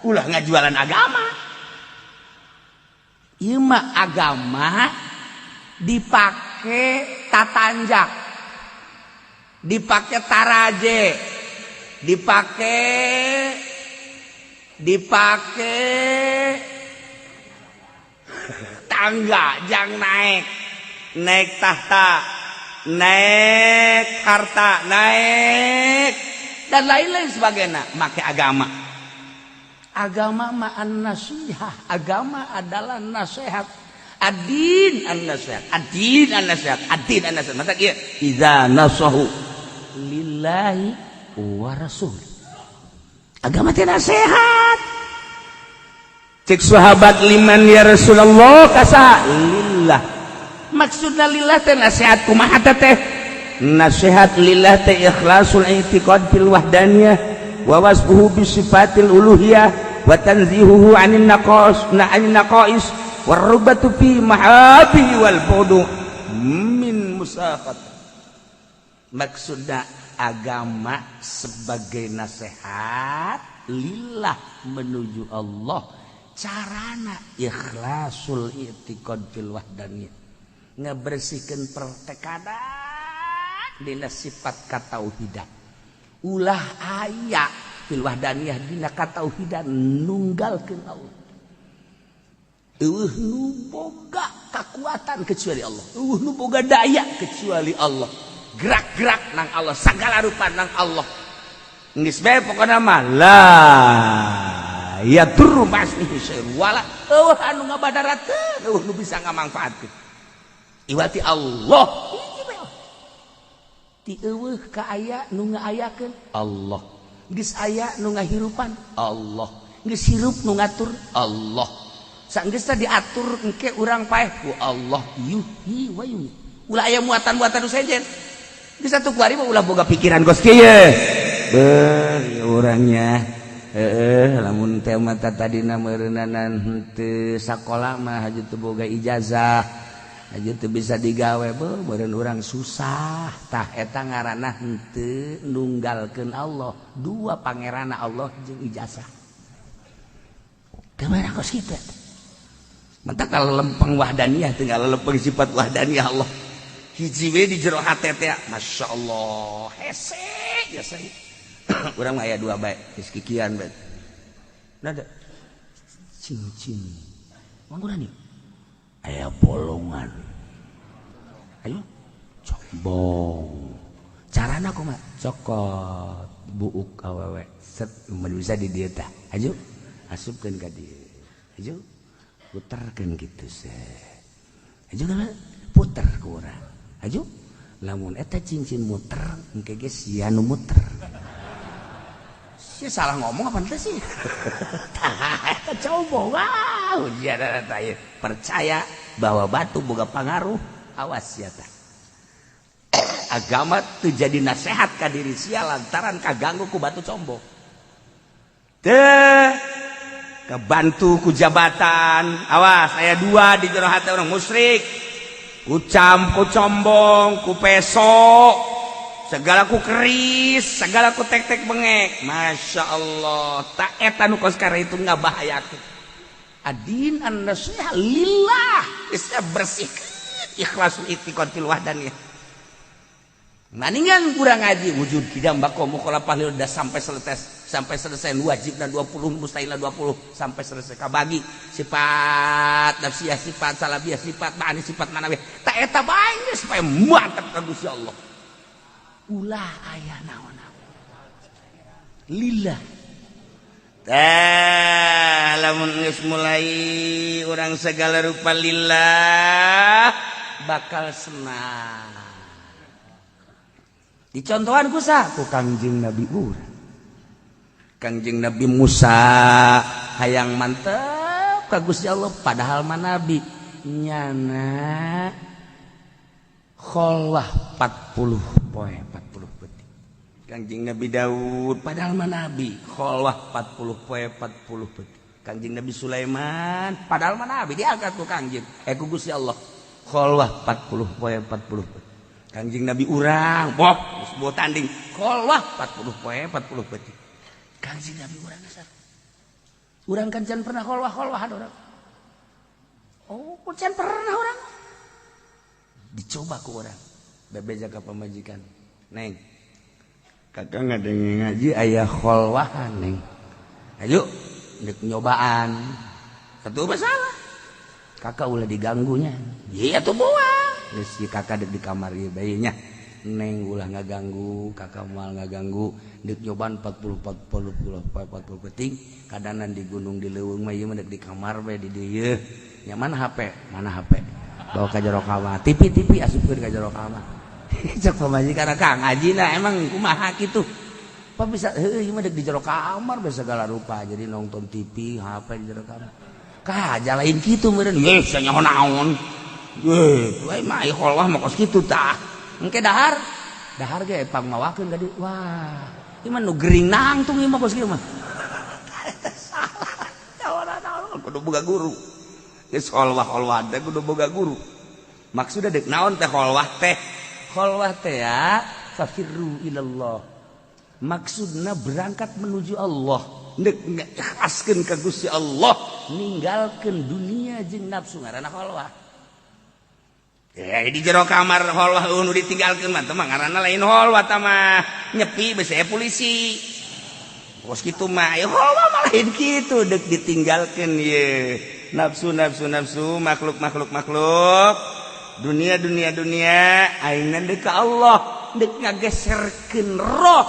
Ulah ngajualan agama. Ieu mah agama dipake tatanjak, dipake taraje, dipake dipake tangga jang naik, naik tahta, naik harta, naik dan lain-lain sebagainya. Make agama. Agama mah an-nasihah. Agama adalah nasihat. Ad-din an-nasihat. Ad-din an-nasihat. Ad-din an-nasihat. Mata kieu idza nasahu lillahi wa rasul. Agama teh nasihat. Cek sahabat liman ya Rasulullah kasa lillah. Maksudna lillah teh nasihat kumaha teh? Nasihat lillah teh ikhlasul i'tiqad fil wahdaniyah wa wasfuhu bi sifatil uluhiyah wa tanzihuhu 'anil naqas na 'anil naqais warubatu fi mahabihi wal bu'du min musaqat. Maksudna agama sebagai nasihat lillah menuju Allah, carana ikhlasul i'tiqad fil wahdaniyah, ngebersihkeun pertekadan dina sifat katauhidan. Ulah aya fil wahdaniyah dina katauhidan nunggalkeun Allah. Eueuh nu boga kakuatan kecuali Allah, eueuh nu boga daya kecuali Allah, gerak-gerak nang Allah, segala rupa nang Allah. Geus bae pokona mah la yadurru ma'asmihi syai'un wala eueuh anu ngabadarakeun, eueuh nu bisa ngamangfaatkeun iwati Allah. Hiji bae ti eueuh ka aya nu ngaayakeun Allah, geus aya nu ngahirupan Allah, geus hirup nu ngatur Allah. Sanggeus diatur engke urang paeh ku Allah, yuhyi wa yumiit. Ulah aya muatan-muatan nu sejen. Geus atuh kuari mah ulah boga pikiran kos kieu. Beuh ieu urangnya. Heeh, lamun teh mata tadina meureunanan henteu sakola mah haju teu boga ijazah. Haju teu bisa digawe beuh meureun urang susah. Tah eta ngaranna henteu nunggalkeun Allah. Dua pangeranna Allah jeung ijazah. Teu meunang kos kitu. Mantap kalau lempeng wahdaniyah tinggal lempeng sifat wahdaniyah Allah. Hiji we di jero hate teh Masya Allah hese biasa. Urang mah aya dua bae geus kikian bae. Nada cincin. Mangguran ieu. Aya bolongan, ayo combong. Carana kumaha? Cokot buuk awewe, set, bisa di dieu tah. Ayo asupkeun ka dieu, ayo puterkeun kitu, set, ayo puter ku urang. Ayo lamun eta cincin muter, engke ge sia nu muter. Sia salah ngomong apa teh sih? Tah, eta combong. Wah, ujian eta percaya bahwa batu boga pangaruh. Awas ya tah, agama teu jadi nasehat ka diri sia lantaran kaganggu ku batu combong teh, kebantu ku jabatan. Awas, aya dua di jero hati orang musyrik: ku cam, ku combong, ku peso segala, ku keris segala, ku tek-tek bengek. Masya Allah, tak eta nu kos itu nggak bahayakeun adin an nasiha lillah. Geus bersih, ikhlasul i'tiqad fil wahdaniyah. Maningan kurang ngaji wujud kidam bako mukhalafah udah sampai selesai, sampai selesai wajibna 20, mustahilna 20, sampai selesai kabagi sifat nafsiyah, sifat salabiyah, sifat ma'ani, sifat manawiyah. Tak eta bae supaya mantap ka Gusti Allah, ulah aya naon-naon lillah. Tah, lamun geus mulai urang segala rupa lillah, bakal senang. Dicontohan ku ku Kangjeng Nabi urang, Kangjeng Nabi Musa, hayang mantep ka Gusti Allah, padahal mah nabi, nyana kholwah 40 poe 40 peuting. Kangjeng Nabi Daud, padahal mah nabi, kholwah 40 poe 40 peuting. Kangjeng Nabi Sulaiman, padahal mah nabi, diangkat ku Kangjeng ku Gusti Allah, kholwah 40 poe 40 peuting. Kangjeng Nabi urang boh geus tanding, kholwah 40 poe 40 peuting. Kangjeng Nabi urang geus, urang kan can pernah kholwah kholwah urang. Oh, can pernah urang. Dicoba ku urang, bebeja ka pamajikan, "Neng, Kakak ngadenge ngaji aya kholwahan, Neng, ayo ndek nyobaan." Satu masalah, Kakak ulah diganggunya. Iya tuh, buah geus si Kakak dek di kamar ieu bae nya, Neng, ulah ngaganggu Kakak, moal ngaganggu, dek nyobaan 40 40 40 peuting kadanan di gunung, di leuweung mah. Ieu mah dek di kamar bae di dieu nya. Mana HP? Mana HP? Bawa ka jero kamar. TV, TV asupkeun ka jero kamar. Cek pamajikan, "Kang, ngajina emang kumaha kitu? Apa bisa heueuh ieu mah dek di jero kamar bae segala rupa, jadi nonton TV, HP di jero kamar." Kah lain kitu meureun ye, sia nyaho naon ye, we mah kholwah mah kos kitu tah. Engke dahar dahar ge pangmawakeun ka dieu. Wah, ieu mah nu gering nangtung ieu mah, kos kieu mah salah. Naon, kudu boga guru. Geus kholwah kholwah teh kudu boga guru. Maksudna dek naon teh kholwah teh? Kholwah teh ya fafirru ilallah, maksudna berangkat menuju Allah, ndek ngikhlaskeun ka Gusti Allah, ninggalkeun dunia jeung nafsu, ngaranna kholwah. Ya, di jero kamar kholwah nu ditinggalkeun mah teh mah ngaranna lain kholwah, tah mah nyepi bese polisi. Kos kitu mah ya kholwah mah lain kitu, dek ditinggalkeun ye nafsu nafsu nafsu, makhluk makhluk makhluk, dunia dunia dunia, aingna deuk ka Allah, dek ngageserkeun roh,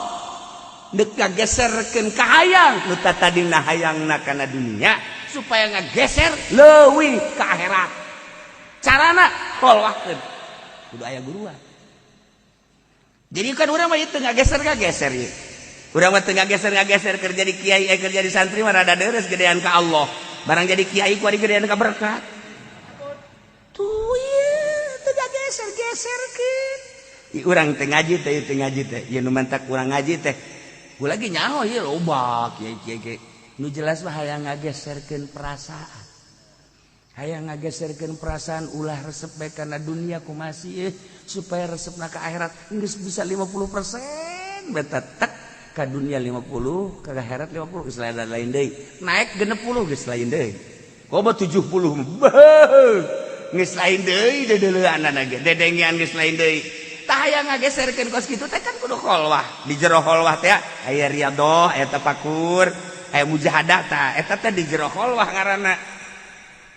dek ngageserkeun kahayang nu tadina hayangna kana dunia, supaya ngageser leuwih ka akhirat. Carana kholwahkeun, kudu aya guruan. Jadi kan urang mah itu ngageser ngageser ieu, urang mah teu ngageser ngageser. Kerja di kiai, eh, kerja di santri mah rada deres, gedean ka Allah. Barang jadi kiai ku gedean ka berkat tuh, ieu teu ngageser geserkeun. Urang teh ngaji teh, teu ngaji teh ieu nu mantak urang ngaji teh. Gua lagi nyaho ieu loba kiai kiai kiai nu jelas mah hayang ngageserkeun perasaan, hayang ngageserkeun perasaan ulah resep bae kana dunia ku masih, supaya resepna ka akhirat. Geus bisa 50% beta tek ka dunia 50, ka akhirat 50, geus lain lain deui, naik 60 geus lain deui, komo 70 geus lain deui, deudeuleunana ge dedengean geus lain deui. Tah, hayang ngageserkeun kos kitu teh kan kudu kholwah. Di jero kholwah teh aya riyadhah, aya tafakur, aya mujahadah. Tah, eta teh di jero kholwah ngaranna.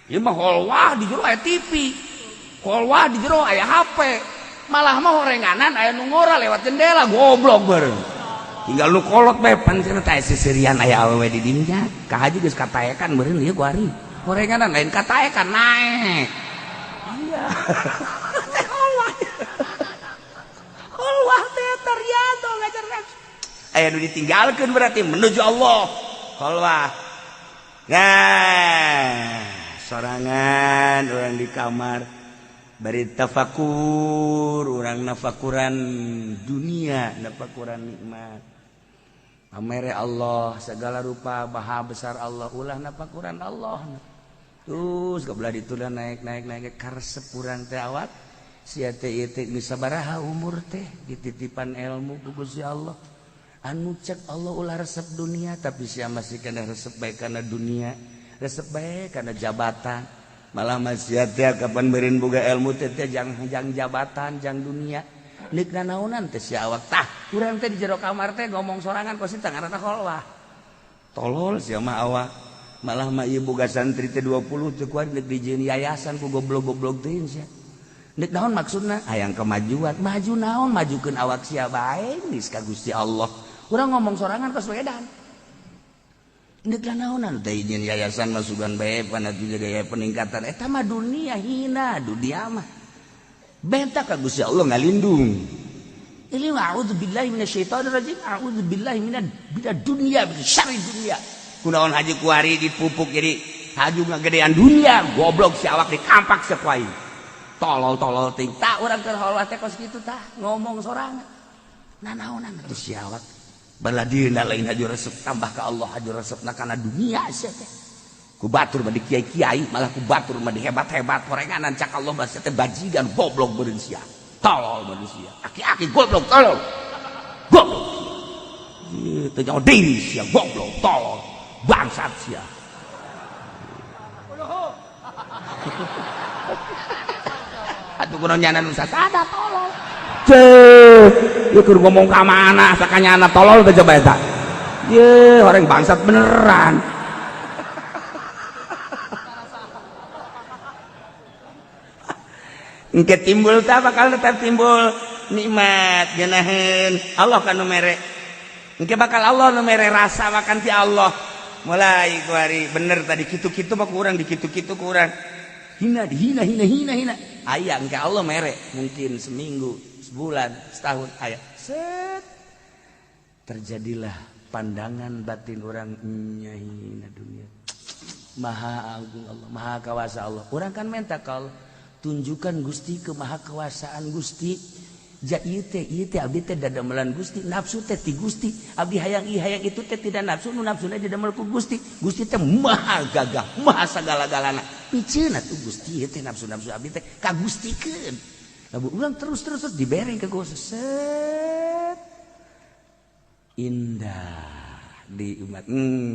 Ieu mah kholwah di jero aya TV, kholwah di jero aya HP, malah mah horenganan aya nu ngora lewat jendela, goblok bareng. Tinggal nu kolot bae pan cenah teh seserian aya awewe di dinya. Ka haji geus kataekan meureun ieu ku ari. Horenganan lain kataekan naek. Iya. Teh kholwah. Kholwah teh ternyata ngajar nafsu. Aya nu ditinggalkeun berarti menuju Allah. Kholwah. Nah, sorangan orang di kamar bari tafakur, orang nafakuran dunia, nafakuran nikmat. Pamere Allah segala rupa maha besar Allah, ulah nafakuran Allah. Terus kebelah ditulah naik naik naik karesep urang teh awak sia teh ieu teh geus sabaraha umur teh dititipan ilmu ku Gusti Allah. Anu cek Allah ulah resep dunia, tapi sia masih kena resep bae kana dunia, resep bae kana jabatan. Malah masih teh kapan meureun boga ilmu teh teh jang jang jabatan, jang dunia. Neuk nanaonan teh sia awak tah. Urang teh di jero kamar teh ngomong sorangan kos teh ngaranna kholwah. Tolol sia mah awak. Malah mah ieu boga santri teh 20 teu kuat neuk dijieun yayasan ku goblok-goblok teuing sia. Neuk naon maksudna? Hayang kemajuan. Maju naon? Majukeun awak sia bae geus ka Gusti Allah. Urang ngomong sorangan kos wedan. Neuk naonan teh dijieun yayasan masukan bae pana juga gaya peningkatan. Eta mah dunia hina, dunia mah. Benta ka Gusti Allah ngalindung. Ini a'udzubillahi minasyaitonirrajim, a'udzubillahi minad dunya, min syarri dunya. Kunaon haji kuari dipupuk jadi haju ngagedean dunia, goblok si awak dikampak sepoe. Tolol-tolol ting. Tak urang keur kholwah teh kos kitu tah, ngomong sorangan. Nanaonan atuh si awak. Baladieuna lain haju resep tambah ka Allah, haju resepna kana dunia sia teh. Ku batur mah di kiai-kiai, malah ku batur mah di hebat-hebat horenganan cak Allah mah sia teh bajigan goblok beureun sia. Tolol manusia. Aki-aki goblok tolol. Goblok. Ieu teh nyaho deui sia goblok tolol. Bangsat sia. Atuh kunaon nyana nu sasada tolol. Ceuh, ieu keur ngomong ka mana sakanyana tolol teh coba eta. Ye, orang bangsat beneran. Engke timbul tah bakal tetap timbul nikmat geunaheun Allah kan nu mere. Engke bakal Allah nu mere rasa makan ti Allah. Mulai ku hari bener tadi kitu-kitu mah kurang dikitu-kitu kurang. Hina dihina hina hina hina. Aya engke Allah mere mungkin seminggu, sebulan, setahun aya. Set. Terjadilah pandangan batin orang nya hina dunia. Maha agung Allah, maha kawasa Allah. Urang kan minta ka Allah, tunjukkan Gusti ke maha kewasaan Gusti. Ja ieu teh abdi teh dadamelan Gusti, nafsu teh ti Gusti. Abdi hayang ieu hayang itu teh tidak nafsu, nu nafsuna didamel ku Gusti. Gusti teh maha gagah, maha sagala-galana. Piceun atuh Gusti ieu teh nafsu-nafsu abdi teh ka Gustikeun. Lamun urang terus-terus dibere ka Gusti. Set. Indah di umat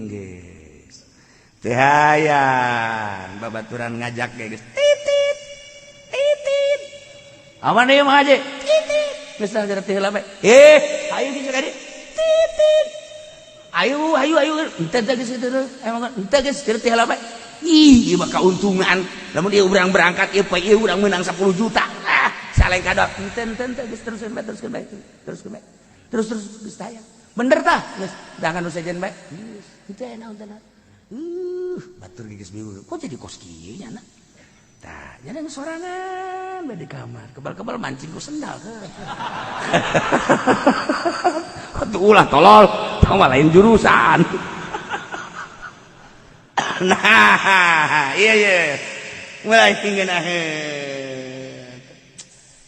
geus. Teh hayang babaturan ngajak ge geus. Titit. Titit. Aman ieu mah haji. Titit. Geus tah teh heula bae. Eh, ayo geus ka dieu. Titit. Ayo ayo ayo henteu teh geus kitu emang henteu geus teh heula bae. Ih, ieu mah kauntungan. Lamun ieu urang berangkat ieu poe ieu urang meunang 10 juta. Ah, saleng kadot. Henteu henteu geus teruskeun bae, teruskeun bae. Teruskeun bae. Terus terus geus taya. Bener tah? Geus dangan nu sejen bae. Geus, henteu naon teh. Batur geus bingung. Kok jadi kos kieu nya na? Tah, nya sorangan bae di kamar. Kebal-kebal mancing ku sendal ke. Atuh ulah tolol, tong mah lain jurusan. Nah, iya iya. Mulai ngeunaheun.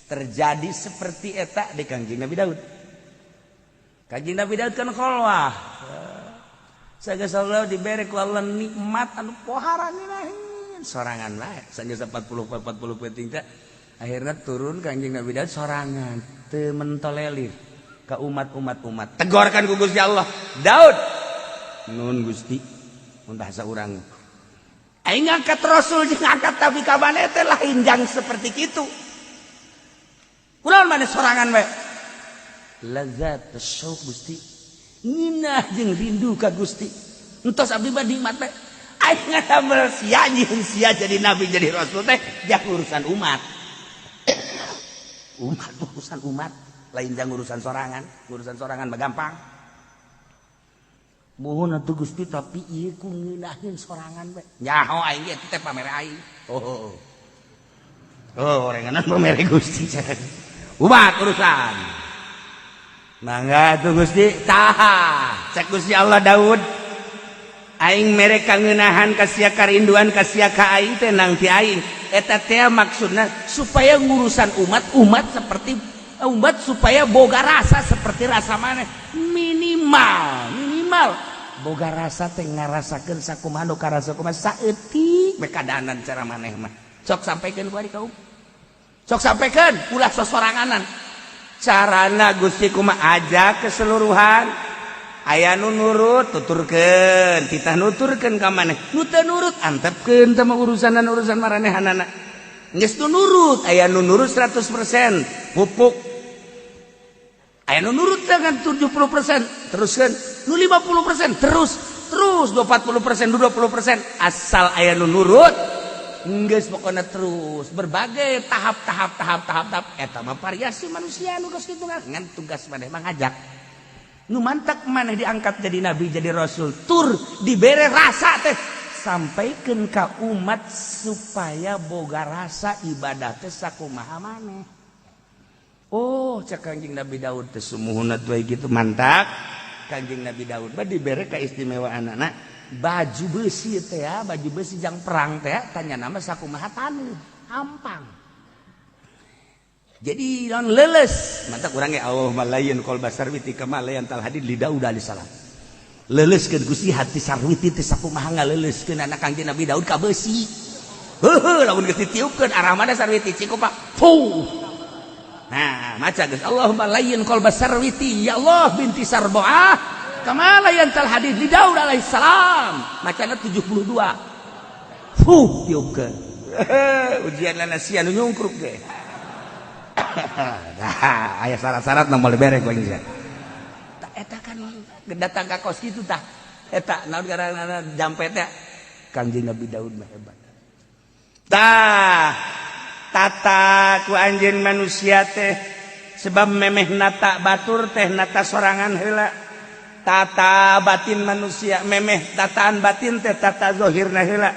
Terjadi seperti eta di Kangjeng Nabi Daud. Kangjeng Nabi Daud kan kholwah. Sageus Allah dibere ku Allah nikmat anu pohara ngeunaheun. Sorangan bae. Sageus 40 40 penting teh akhirnya turun Kangjeng Nabi Daud sorangan teu mentolelir ka umat-umat umat. Tegorkan ku Gusti Allah. Daud. Nun Gusti. Mun bahasa urang. Aing ngangkat rasul jeung ngangkat tapi ka maneh teh lain jang seperti kitu. Kunaon maneh sorangan bae? Lazat syauq Gusti. Nginah jeung rindu ka Gusti. Entos abdi mah nikmat bae. Aing ngadamel sia, nyieun sia jadi nabi, jadi rasul teh jang urusan umat. Umat, urusan umat, lain jang urusan sorangan. Urusan sorangan mah gampang. Mohon atuh Gusti, tapi ieu ku ngeunaheun sorangan we. Nyaho aing ge teh pamere aing. Oh. Oh, orenganan pamere Gusti. Umat urusan. Mangga tuh Gusti, tah. Cek Gusti Allah, Daud. Aing mere kangeunahan ka sia, karinduan ka sia ka aing teh nang ti aing. Eta teh maksudna supaya ngurusan umat, umat seperti umat supaya boga rasa seperti rasa maneh, minimal minimal boga rasa teh ngarasakeun sakumaha nu karasa kumaha, saeutik we kadanan cara maneh mah. Sok sampaikan ku ari kaum, sok sampaikan, ulah sosoranganan. Carana Gusti kumaha? Aja keseluruhan. Aya nu nurut, tuturkeun, titah nuturkeun ka maneh. Nu teu nurut, antepkeun teh mah urusanan urusan maranehanana. Geus nu nurut, aya nu nurut 100% pupuk, aya nu nurut dengan 70%, teruskeun, nu 50% terus, terus 40%, 20%, asal aya nu nurut geus pokoknya terus berbagai tahap tahap tahap tahap tahap. Eta mah variasi manusia nu geus kitu. Ngan tugas maneh mah ngajak. Nu mantak maneh diangkat jadi nabi, jadi rasul, tur dibere rasa teh, sampaikan ka umat supaya boga rasa ibadah teh sakumaha maneh. Oh, cek Kanjeng Nabi Daud teh sumuhun atuh gitu. Mantak Kanjeng Nabi Daud mah dibere keistimewaan anak baju besi teh ya, baju besi jang perang teh, tanya nama sakumaha taneuh hampang, jadi non leles. Mantak urang ge Allahumma layyin qalba sarwiti kama layyantal hadid li Daud alaihi salam. Leuleskeun Gusti hati sarwiti teh sakumaha ngaleuleuskeun anak Kangjeng Nabi Daud ka besi. Heuheuh, lamun geus ditiupkeun arah mana sarwiti cik Pak? Fuh. Nah, maca geus Allahumma layyin qalba sarwiti ya Allah binti Sarbaah kama layyantal hadid li Daud alaihi salam. Macana 72. Fuh, tiupkeun. Ujian lana sia nu nyungkruk ge. Dah, aya syarat-syarat nu moal beres lagi sia. Eta kan datang ka kos kitu tah. Eta naon garana jampe teh? Kangjeng Nabi Daud mah hebat. Tah, tata ku anjeun manusia teh sebab memeh nata batur teh nata sorangan heula. Tata batin manusia memeh tataan batin teh tata zahirna heula.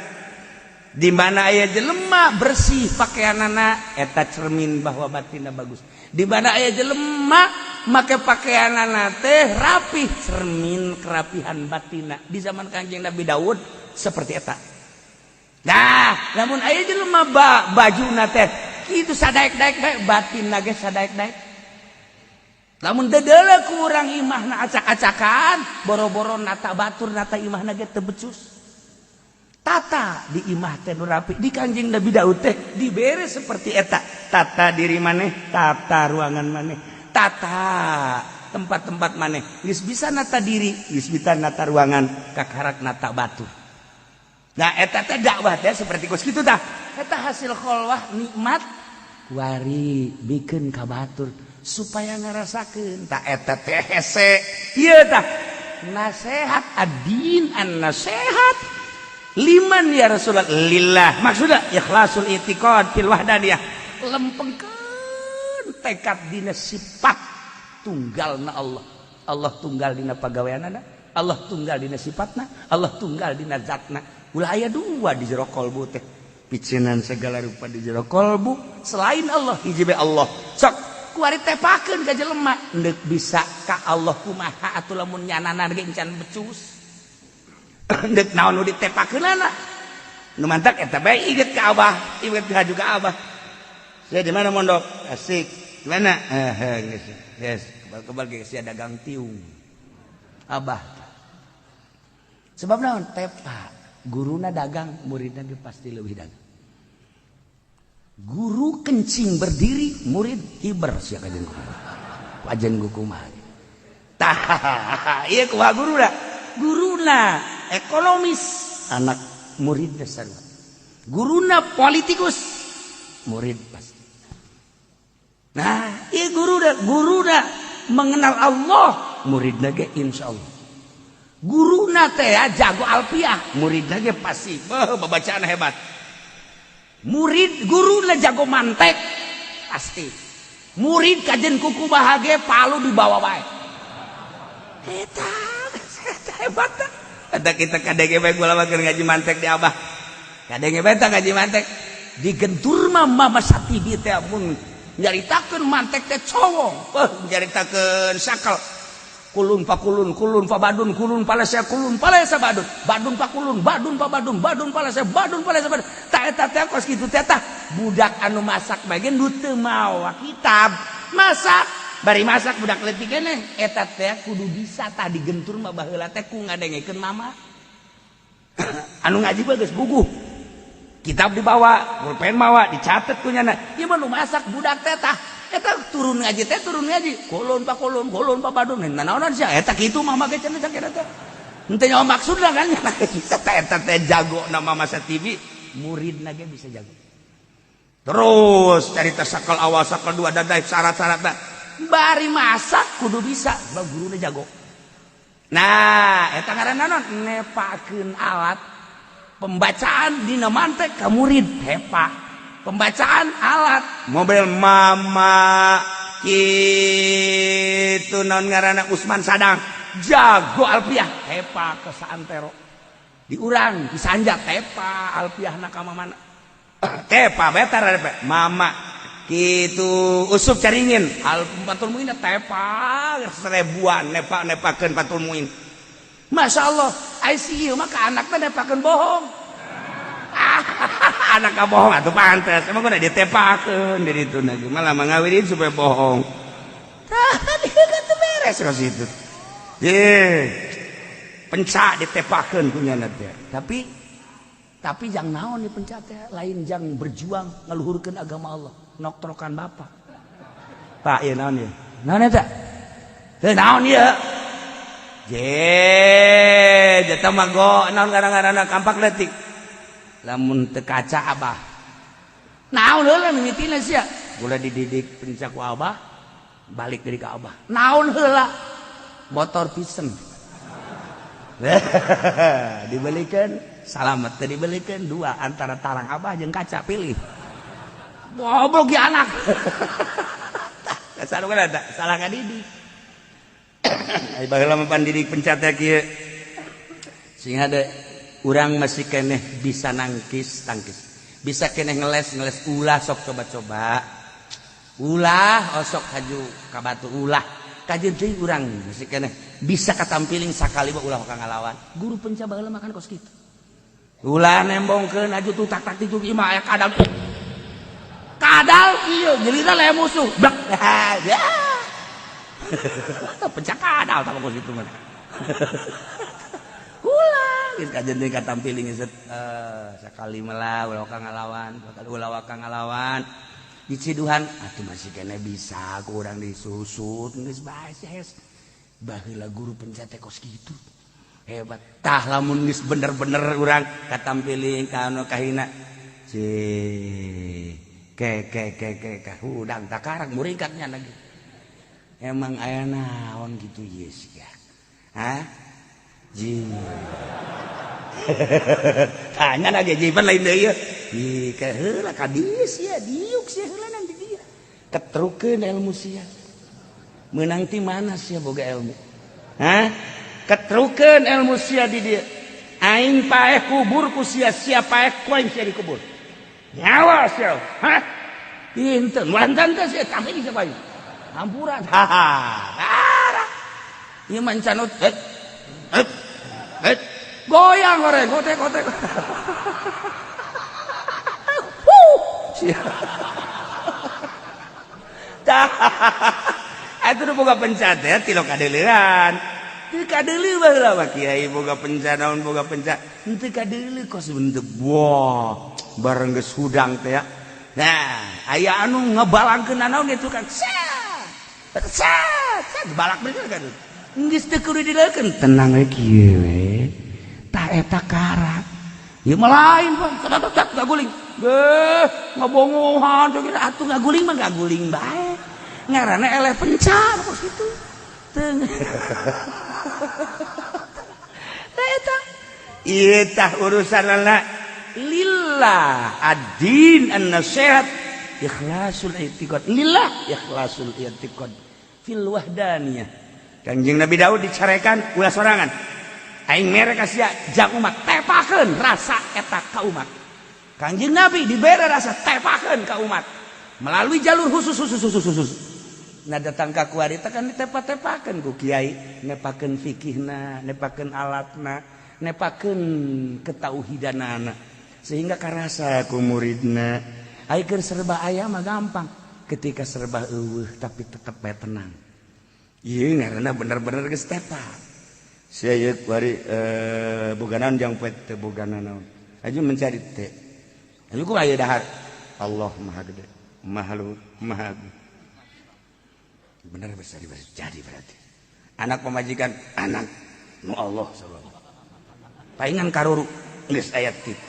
Di mana aya jelema bersih pakaianana, eta cermin bahwa batinna bagus. Di mana aya jelema make pakaianana teh rapih, cermin kerapihan batina. Di zaman Kanjeng Nabi Daud seperti eta. Nah, namun aya jelema bajuna teh kitu sadaek-daek bae, batinna ge sadaek-daek. Lamun dedeule ku urang imahna acak-acakan, boro-boro nata batur, nata imahna ge teu becus. Tata di imah teh nu rapi. Di Kanjeng Nabi Daud teh dibere seperti eta, tata diri maneh, tata ruangan maneh, tata tempat-tempat maneh. Geus bisa nata diri, geus bisa nata ruangan, kakarak nata batur. Nah, eta teh dakwah teh seperti kos kitu tah. Eta hasil kholwah nikmat kuari bikeun ka batur supaya ngarasakeun. Tah, eta teh hese ieu tah nasehat ad-din an nasehat liman ya Rasulullah? Lillah. Maksudnya ikhlasul i'tiqad fil wahdaniyah, lempengkeun tekad dina sifat tunggal na Allah. Allah tunggal dina pagaweanana, Allah tunggal dina sifatna, Allah tunggal dina zatna. Ulah aya dua di jero kolbu teh, picinan segala rupa di jero kolbu selain Allah, hiji bae Allah. Sok kuari tepakeun ka jelema endek bisa ka Allah kumaha atuh lamun nyanana ge encan becus? Endek naon nu ditepakeunana? Nu mantak eta bae inget ka Abah, inget ka juga Abah. Saya di mana mondok? Asik. Di mana? Eh, geus. Yes, kebal-kebal ge sia dagang tiung. Abah. Sebab naon? Tepa. Guruna dagang, muridna ge pasti leuwih dagang. Guru kencing berdiri, murid hiber sia kajen kumaha. Ajen kumaha. Tah, ieu kumaha guruna? Guruna ekonomis, anak muridnya sarua. Guruna politikus, murid pasti. Nah, ieu guruna, guruna mengenal Allah, muridna ge insyaallah. Guruna teh jago alfiah, muridna ge pasti beuh babacaan hebat. Murid guruna jago mantek pasti. Murid kajen kuku bahage palu dibawa bae. Eta hebat. Eta kita kadenge bae gula keur ngaji mantek di Abah. Kadenge bae tah ngaji mantek. Digentur mah Mama Satibi teh mun nyaritakeun mantek teh cowong. Beuh nyaritakeun sakal. Kulun pakulun, kulun pabadun, kulun palesa, kulun palesa badun, badun pakulun, badun pabadun, badun palesa, badun palesa badun. Tak eta teh kos kitu teh tah budak anu masak bae ge nu teu mawa kitab. Masak, bari masak budak leutik keneh eta teh kudu bisa tah digentur mah baheula teh ku ngadengekeun mama. Anu ngaji bae geus buguh. Kitab dibawa, pulpen mawa, dicatet ku nyana. Ieu mah nu masak budak teh tah. Eta turun ngaji teh turun ngaji kulun pa kulun kulun pa badun nanaonan sia eta kitu mama ge cenah cak eta henteu nyawa maksudna kan eta eta teh jago na Mama Satibi, muridna ge bisa jago. Terus carita sakal awal sakal dua dadai syarat-syarat bari masak kudu bisa sebab guruna jago. Nah eta ngaranna naon nepakeun alat pembacaan dina mantek ka murid hepa. Pembacaan alat mobil mama gitu non ngaranna Usman Sadang jago alfiah tepa ke saantero diurang disanjak tepa alfiah na ka mana tepa betar mama gitu Usup Caringin al Fathul Muin tepa seribuan nepa nepakeun Fathul Muin. Masya Allah ICU maka anaknya nepakeun bohong. Anak bohong atuh pantes emang udah ditepakeun di ditu lagi malah mangawinin supaya bohong. Tah dia beres ke situ. Ye pencak ditepakeun ku nyana teh. Tapi jang naon nih pencak teh lain jang berjuang ngaluhurkeun agama Allah noktrokan bapak. Pak ieu naon ieu? Naon eta? Teu naon ieu? Je, jatah mah go naon ngaran-ngaranna kampak leutik. Lamun teu kaca abah naon heula mimitina sia gula dididik pencak ku abah balik dari ka abah naon heula motor pisen dibelikan salamet teu dibelikan dua antara tarang abah jeung kaca pilih goblok ya anak. Salah kan ada salah ngadidik. Ai baheula mah pandidik pencat teh kieu sing ada urang masih keneh bisa nangkis tangkis bisa keneh ngeles ngeles ulah sok coba-coba ulah osok haju ka batu ulah kajeun teuing urang masih keneh bisa katampiling sakali mah ulah ka ngalawan guru penca baheula makan kos kitu ulah nembongkeun aju tuh tak tak itu ieu mah aya kadal kadal ieu nyelina le musuh blek ya penca kadal tah kos kitu mah ulah geus kajeun deui katampiling geus sakali mah ulah ka ngalawan ulah ka ngalawan diciduhan atuh masih kene bisa kurang disusut geus bae hes baheula guru penca teh kos kitu hebat tah lamun geus bener-bener urang katampiling ka anu kahina ci ke ke ke ke ke hudang takarang muringkatnya lagi emang aya naon gitu ye sia hah ji tanya lagi jipan lain deui ih ke heula ka dieu sia diuk sia heula nanti dia ketrukeun ilmu sia meunang ti mana sia boga ilmu hah ketrukeun ilmu sia di dieu aing paeh kubur ku sia sia paeh ku aing sia dikubur nyawa sia hah pinten wantan teh sia tapi di siapa hampuran haha ieu mah canut het het het goyang goreng gotek gotek sia tah atuh boga pencat ya tilo kadeuleuan teu kadeuleu baheula mah kiai boga pencat naon boga pencat henteu kadeuleu kos bentuk wah bareng geus hudang teh ya. Nah aya anu ngebalangkeun naon itu kan sat sat sat balak bener kan geus teu kudu dileukeun tenang we kieu we tah eta karak ieu mah lain Bang tak ngaguling beuh ngabongohan atuh ngaguling mah ngaguling bae ngaranna eleh pencar kos kitu teu. Ieu tah urusanana lillah ad-din an-nasihat ikhlasul i'tiqad lillah ikhlasul i'tiqad fil wahdaniyah. Kanjeng Nabi Daud dicarekan ulah sorangan aing mere ka sia jang umat tepakeun rasa eta ka umat. Kanjeng Nabi dibere rasa tepakeun ka umat melalui jalur khusus khusus khusus khusus. Nah datang ka kuari teh kan ditepa-tepakeun ku kiai, nepakeun fikihna, nepakeun alatna, nepakeun ketauhidanana sehingga karasa ku muridna. Ai keur serba aya mah gampang, ketika serba eueuh tapi tetep bae tenang. Ieu ngaranna bener-bener geus tepa. Sia ieu kuari boga naon jang poe teu boga naon. Aju mencari teh. Aju kumaha ieu dahar? Allah Maha Gede, Maha Luhur, Maha Agung. Bener bisa jadi berarti. Anak pemajikan anak nu Allah sallallahu. Paingan karuru geus ayat kitu.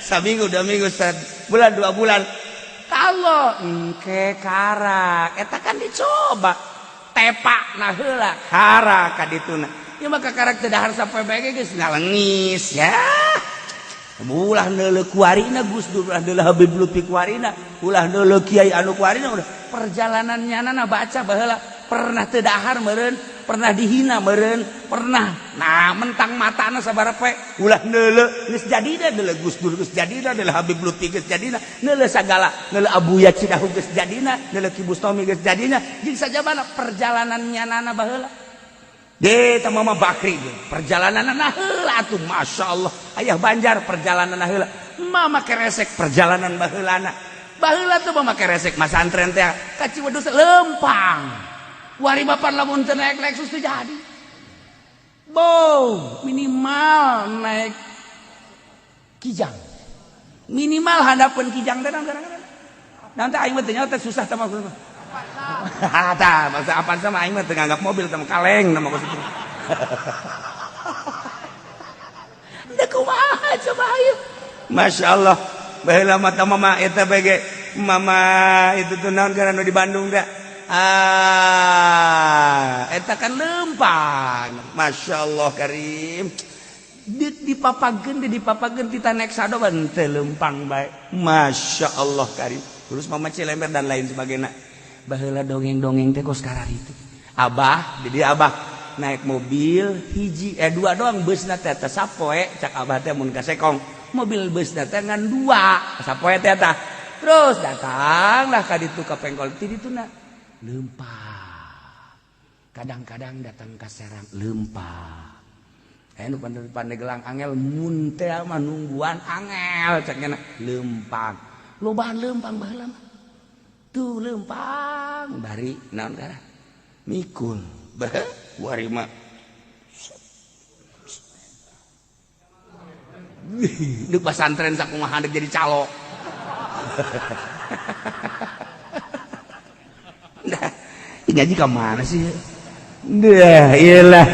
Saminggu 2 minggu bulan 2 bulan kalau engke karak eta kan dicoba tepak nah heula karak ka dituna ieu mah kakarak teu dahar sampai bae geus ngalengis ya ulah neuleuh kuarina Gus Dur, ulah neuleuh Habib Lutfi kuarina, ulah neuleuh kiai anu kuarina, udah perjalanannya nana baca baheula pernah teu dahar meureun, pernah dihina meureun, pernah nah mentang matana sabaraha poe ulah neuleuh geus jadina neuleuh Gus Dur geus jadina neuleuh Habib Lutfi geus jadina neuleuh sagala neuleuh Abuya Cidahu geus jadina neuleuh Ki Bustomi geus jadina jeung sajabana perjalanannya nana baheula. Deh, Mama Bakri perjalanan heula atuh Masya Allah ayah Banjar perjalanan heula Mama keresek perjalanan baheulana baheula tuh Mama keresek masantren teh ka Ciwedus lempang wari bapak lamun teu naik Lexus teu jadi bo minimal naik Kijang minimal handapeun Kijang teh nanti aing mah teu nyaho teh susah teh maksudna. Tah, masa apa sama aing mah teu nganggap mobil teh kaleng nama maksudna. Da kumaha coba ayo. Masya Allah. Baheula mah teh mama eta bege mama itu tuh naon ngaranna di Bandung da. Ah, eta kan lempang. Masya Allah karim. Dipapageun dipapageun tita naik sado ban teu lempang bae. Masya Allah karim. Terus mama Cilember dan lain sebagainya. Baheula dongeng-dongeng teh kos karar itu. Abah, jadi abah naik mobil hiji dua doang busna teh teh sapoe cak abah teh mun ka Sekong. Mobil busna teh ngan dua sapoe teh tah. Terus datanglah ka ditu ka Pengkol ti dituna lempah. Kadang-kadang datang ka Serang lempah. Nu Pandeglang angel mun teh mah nungguan angel cak nya lempang. Lobaan lempang baheula mah. Tuh lempang bari naon kana mikul bah wari mah deuk pasantren sakumaha deuk jadi calo. Nah, ngaji ka mana sih? Dah iyalah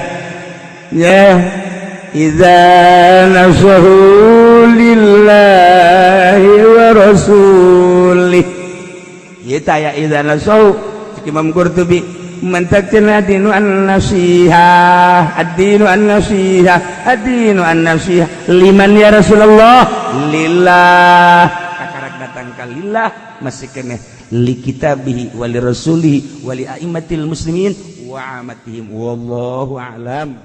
ya idza nasahu lillahi wa rasulih. Ieu tah ya idza nasahu Imam Qurtubi mantakna dinu an-nasihah ad-dinu an-nasihah ad-dinu an-nasihah liman ya Rasulullah lillah kakarak datang ka lillah masih keneh li kitabihi wa li rasulihi wa li a'immatil muslimin wa amatihim wallahu a'lam.